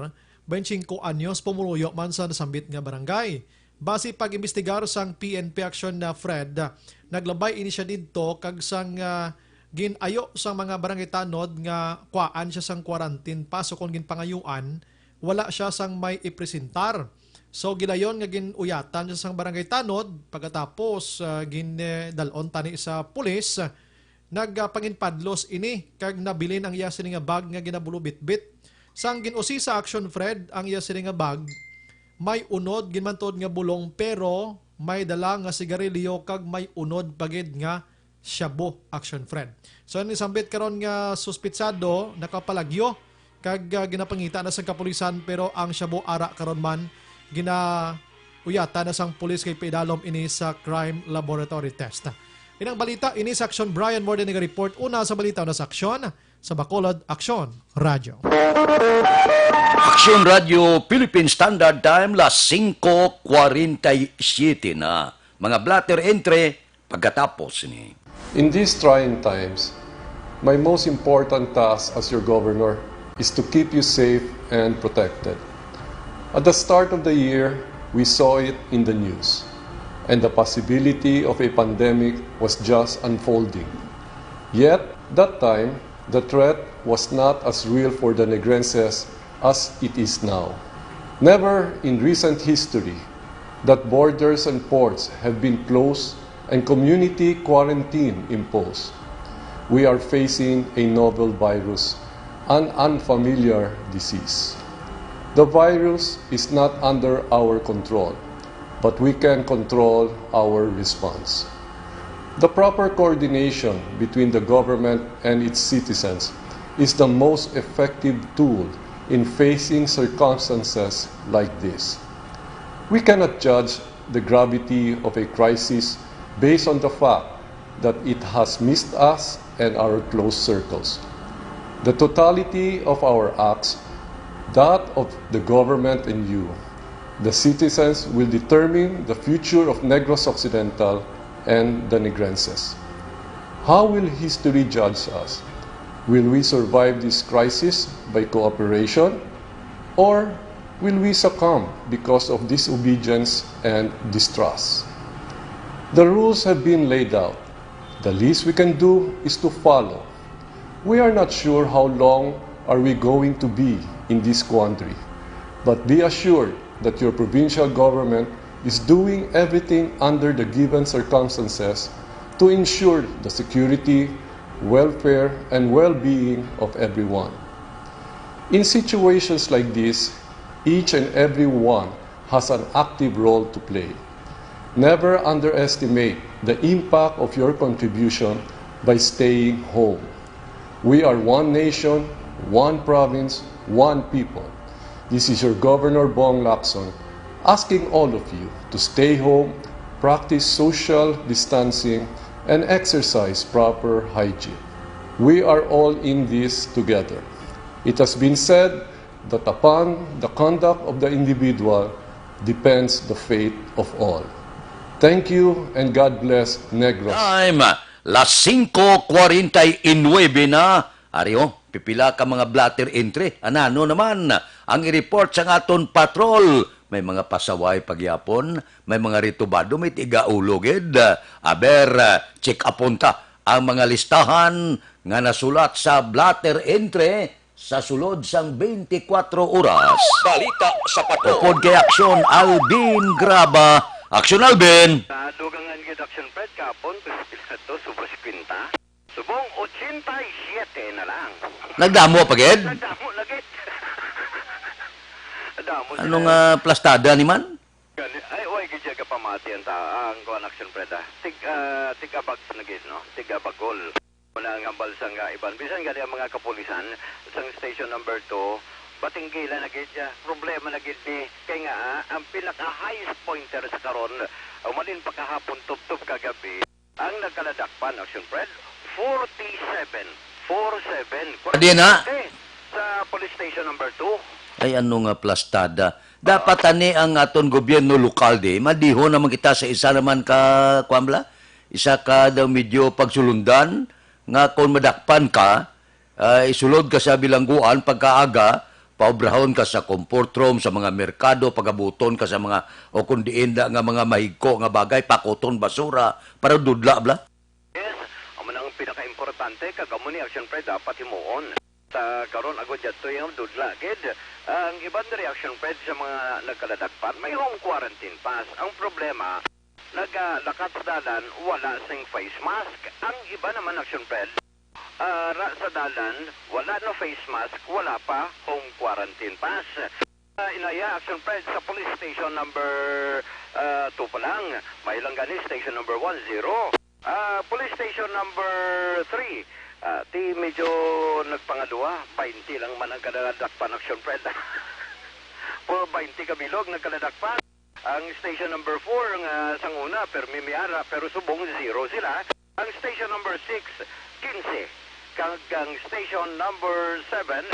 twenty-five anyos, pumuluyo man sa nasambit nga barangay. Basi pag-imbestigar sang P N P aksyon na Fred, naglabay ini sia didto kag sang, ah, gin-ayo sang mga barangay tanod nga kuhaan sia sang quarantine pass ukon ginpangayuan, wala sia sang may ipresentar. So, gilayon nga gin-uyatan sia sang barangay tanod, pagkatapos, ah, gin-, eh, dal-on tani sa pulis. Nagpanginpadlos ini kag nabilin ang iya sini nga bag nga ginabulobitbit. Sang gin-usisa aksyon Fred ang iya sini nga bag, may unod ginmantod nga bulong pero may dala nga sigarilyo kag may unod pa gid nga shabu aksyon Fred. So, ang nisambit karon nga suspitsado nakapalagyo kag, ah, ginapangita na sang kapulisan, pero ang shabu ara karon man ginauyatan na sang pulis kay paidalom ini sa crime laboratory test. Inang balita ini sa Aksyon Brian Morden naga-report. Una sa balita na sa Aksyon, sa Bacolod, Aksyon Radyo. Aksyon Radyo Philippine Standard Time, las singko kwarenta y siyete na. Mga blotter entre pagkatapos ni. In these trying times, my most important task as your governor is to keep you safe and protected. At the start of the year, we saw it in the news, and the possibility of a pandemic was just unfolding. Yet, that time, the threat was not as real for the Negrenses as it is now. Never in recent history that borders and ports have been closed and community quarantine imposed. We are facing a novel virus, an unfamiliar disease. The virus is not under our control. but we can control our response. The proper coordination between the government and its citizens is the most effective tool in facing circumstances like this. We cannot judge the gravity of a crisis based on the fact that it has missed us and our close circles. The totality of our acts, that of the government and you, the citizens, will determine the future of Negros Occidental and the Negrenses. How will history judge us? Will we survive this crisis by cooperation, or will we succumb because of disobedience and distrust? The rules have been laid out. The least we can do is to follow. We are not sure how long are we going to be in this quandary, but be assured that your provincial government is doing everything under the given circumstances to ensure the security, welfare, and well-being of everyone. In situations like this, each and every one has an active role to play. Never underestimate the impact of your contribution by staying home. We are one nation, one province, one people. This is your Governor Bong Lacson asking all of you to stay home, practice social distancing, and exercise proper hygiene. We are all in this together. It has been said that upon the conduct of the individual depends the fate of all. Thank you and God bless Negros. Time, las singko kwarenta y nuebe na. Ari, oh, pipila ka mga blotter entry. Anano naman ang i-report sa aton patrol? May mga pasaway pa gihapon, may mga ritubado, may tigaulo gid. Aber, check upon ta ang mga listahan nga nasulat sa blotter entry sa sulod sang twenty-four oras. Balita sa Patrol. Upod kay Aksyon Alvin Graba. Aksyon Alvin! Nadugangan gid, Aksyon Fred, kahapon, pero pila to, sobra singkwenta. Subong, ochenta y siete na lang. Nagdamo pa gid? Nagdamo na gid. Damo sila. Ano nga plastada ni man? Gani, ay, way gid siya kapamati ang ta-, ang kuwan, Aksyon Fred, ah. Tig, ah, tig-abag na gid, no? Tig-abagol. Muna ang hambal sang, ah, iban. Bisan gani ang mga kapulisan sang station number two, batinggila na gid siya. Problema na gid ni. Kay nga, ah, ang pinaka-highest pointer sa karon, umalin pa kahapon, tubtob kagabi, ang nagkaladakpan, Aksyon Fred, forty-seven. Four seven. Di na. Sa police station number two. Ay, ano nga plastada? Dapat ani ang aton gobyerno lokal di, madihon naman kita sa isa naman ka, kuwan bala? Isa ka daw medyo pagsulundan nga kung madakpan ka, ah, isulod ka sa bilangguan pagkaaga, paobrahon ka sa comfort room, sa mga merkado, pagabuton ka sa mga, o kung diin da nga mga mahigko nga bagay, pakuton basura, para dudla bala. Yes, amo na ang pinakaimportante, kag amo ni, Aksyon Fred, dapat himuon. Sa karon, agod yadto yung dudla gid. Ang iban diri, Aksyon Fred, sa mga nagkaladakpan, may home quarantine pass. Ang problema, nagalakat sa dalan, wala sing face mask. Ang iba naman, Aksyon Fred, ah, ra sa dalan, wala no face mask, wala pa home quarantine pass. Ah, inaya, Aksyon Fred, sa police station number, ah, two pa lang. May lang gani station number one, zero. Ah, police station number three, ah, ti medyo nagpangaduha, baynte lang man ang kaladakpan, Aksyon Fred. Puro baynte ka bilog nagkaladakpan. Ang station number four nga sang una, permi may ara, pero subong zero sila. Ang station number six, quince. Kag ang station number seven,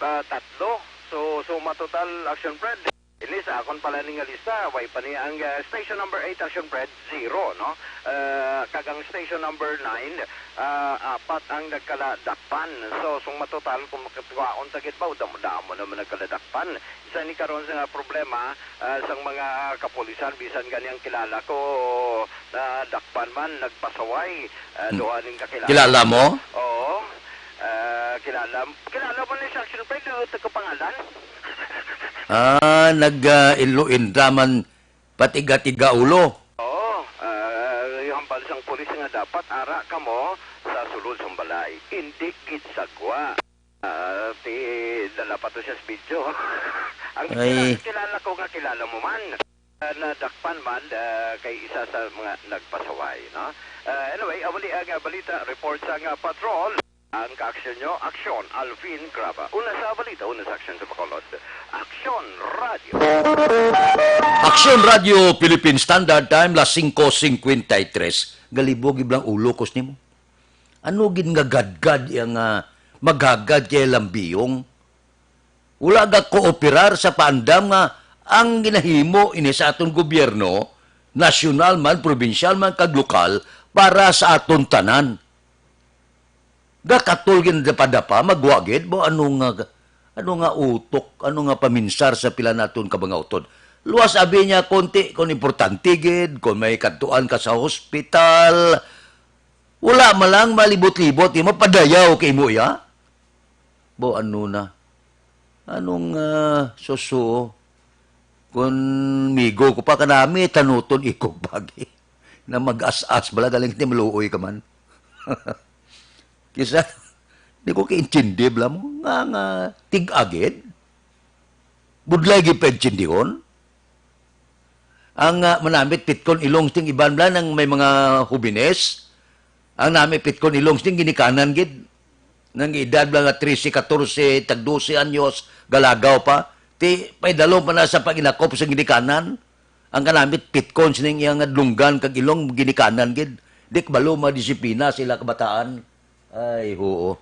ah, tatlo. So, suma total, Aksyon Fred. Ini sa akon pala ni nga lista, way pa ni ang, ah, station number eight, Aksyon Fred, zero, no? Ah, kag ang station number nine, ah, apat ang nagkaladakpan. So, suma total, kung makatuwaon ta gid ba, damo-damo naman nagkaladakpan. Isa ni karon sa nga problema, ah, sang mga kapulisan, bisan gani ang kilala ko, nadakpan man, nagpasaway, ah, Mm. duha ning kakilala. Kilala mo? Oo. Ah, kilala, kilala mo ni sa Action Fred, ah, taga pangalan? Ah, nag, ah, ilo-inda man patiga-tiga ulo. Oo. Ah, yung hambal sang pulis nga dapat ara kamo sa sulod sang balay. Hindi gid sagwa. Ah, ti, dala pa to siya sa video. Ang Ay. Kilala, kilala ko nga kilala mo man. Ah, nadakpan man, ah, kay isa sa mga nagpasaway, no? Ah, anyway, amo ni ang, ah, balita, report sa nga patrol. Ang kaaksyon nyo, Aksyon, Alvin Craba. Una sa balita, una sa aksyon sa Bacolod. Aksyon Radio. Aksyon Radio Philippine Standard Time, las singko singkwenta y tres. Galibog iblang ulo ko sa nimo. Ano gid nga gadgad iya nga maghagad kay lambiyong? Wala ga kooperar sa paandam nga ang ginahimo ini sa aton gobyerno, nasyonal man, probinsyal man, kag lokal, para sa aton tanan. Gakatol gid, dapa-dapa, magwa gid, bo, ano nga, ano nga utok, ano nga paminsar sa pila naton ka mga utod. Luwas abi niya konti kung importante gid, kung may kadtuan ka sa hospital. Wala man lang malibot-libot, di mapadayaw kay mo iya. Bo, ano na? Anong, ah, susuo? Kung migo ko pa kanami, tanuton iko bagi. Na mag-as-as bala, galing ti maluoy ka man. Kisa, di ko kaintindi bala mo, nga, nga, tig-agid. Budlay gid paintindihon. Ang, ah, manamit pitkon ilong sing iban bala nang may mga hubines. Ang nami pitkon ilong sing ginikanan gid. Nang edad bala nga trese, katorse, tag dose anyos, galagaw pa. Ti, paidalom pa na sa pag-inakop sa ginikanan. Ang kanamit pitkon sining iyang dulunggan kag ilong ginikanan gid. Di kabalo madisiplina sila kabataan. Ay, huo.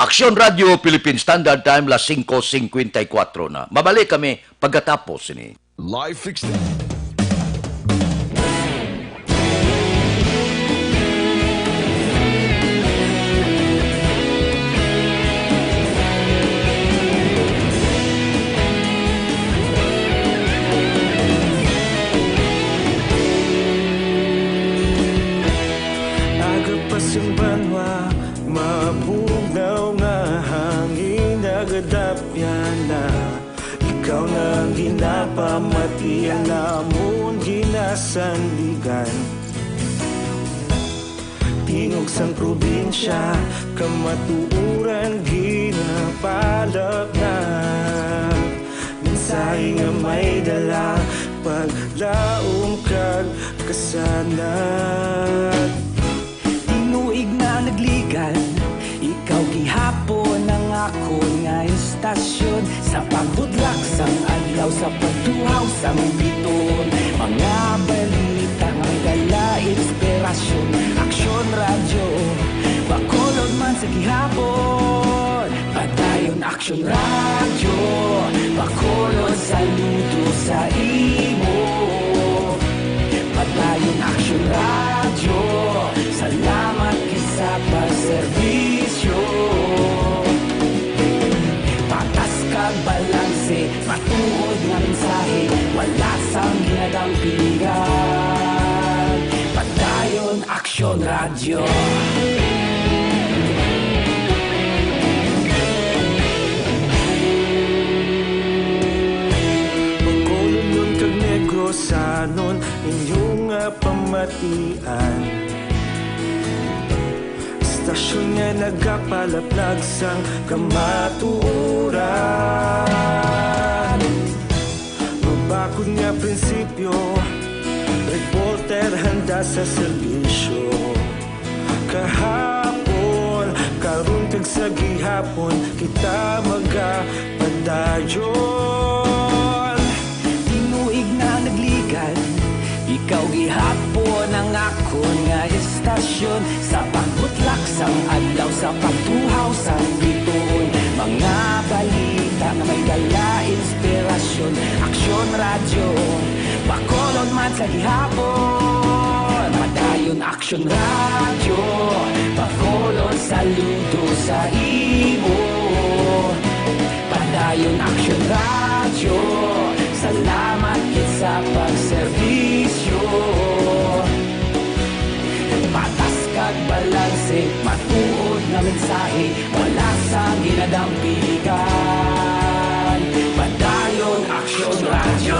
Aksyon Radio Philippine Standard Time, las singko singkwenta y kuwatro na. Mabalik kami pagkatapos sini. Life Extended. Aga pa sing banwa, mabugnaw nga hangin, nagadapyan na. Ikaw na ang ginapamati, ang amon ginasandigan. Tingog sang probinsya, kamatuoran ginapalapnap. Mensahe nga may dala, paglaom kag kasanag. Tinuig na nagligad, ikaw gihapon ang akon nga istasyon. Sa pagbudlak sang adlaw, sa pagtuhaw sang bituon, mga balita nga may dala inspirasyon. Aksyon Radyo, Bacolod man sa gihapon. Padayon Aksyon Radyo, Bacolod, saludo sa imo. Padayon Aksyon Radyo, salamat gid sa pagserbisyo. Patas kag balanse, matuod nga mensahe, wala sang ginadampigan. Padayon Aksyon Radyo. Bacolodnon kag Negrosanon, inyo nga pamatian. Istasyon nga nagapalaplag sang kamatuoran. Mabakod nga prinsipyo, reporter handa sa serbisyo. Kahapon, karon kag sa gihapon, kita magapadayon. Tinuig na nagligad, ikaw gihapon ang akon nga istasyon. Sa pagbutlak sang adlaw, sa pagtuhaw sang bituon, mga balita nga may dala inspirasyon. Aksyon Radyo, Bacolod man sa gihapon. Padayon Aksyon Radyo, Bacolod, saludo sa imo. Padayon Aksyon Radyo, salamat gid sa pagserbisyo. Patas kag balanse, matuod nga mensahe, wala sang ginadampigan. Padayon Aksyon Radyo.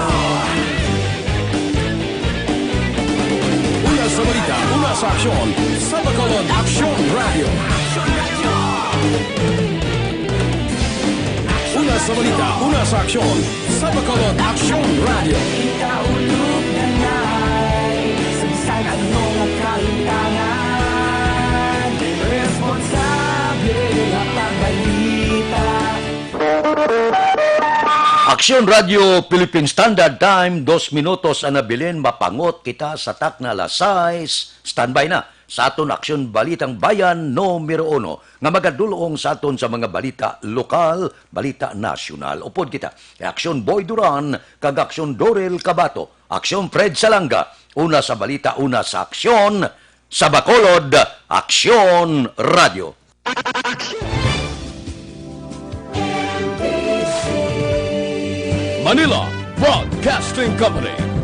Una sa balita, una sa aksyon, sa Bacolod Aksyon Radyo. Una sa balita, una sa aksyon, sa Bacolod Aksyon Radio. Ikaulog na na'y sa bisan ano nga kahitangan. Responsable nga pagbalita. Aksyon Radio Philippine Standard Time, dos minutos ang nabilin, mapangot kita sa takna alas sais. Standby na sa aton Aksyon Balitang Bayan numero uno nga magadulong sa aton sa mga balita lokal, balita nasyonal. Upod kita kay Aksyon Boy Duran kag Aksyon Dorel Cabato, Aksyon Fred Salanga, una sa balita, una sa aksyon, sa Bacolod, Aksyon Radio. Manila Broadcasting Company.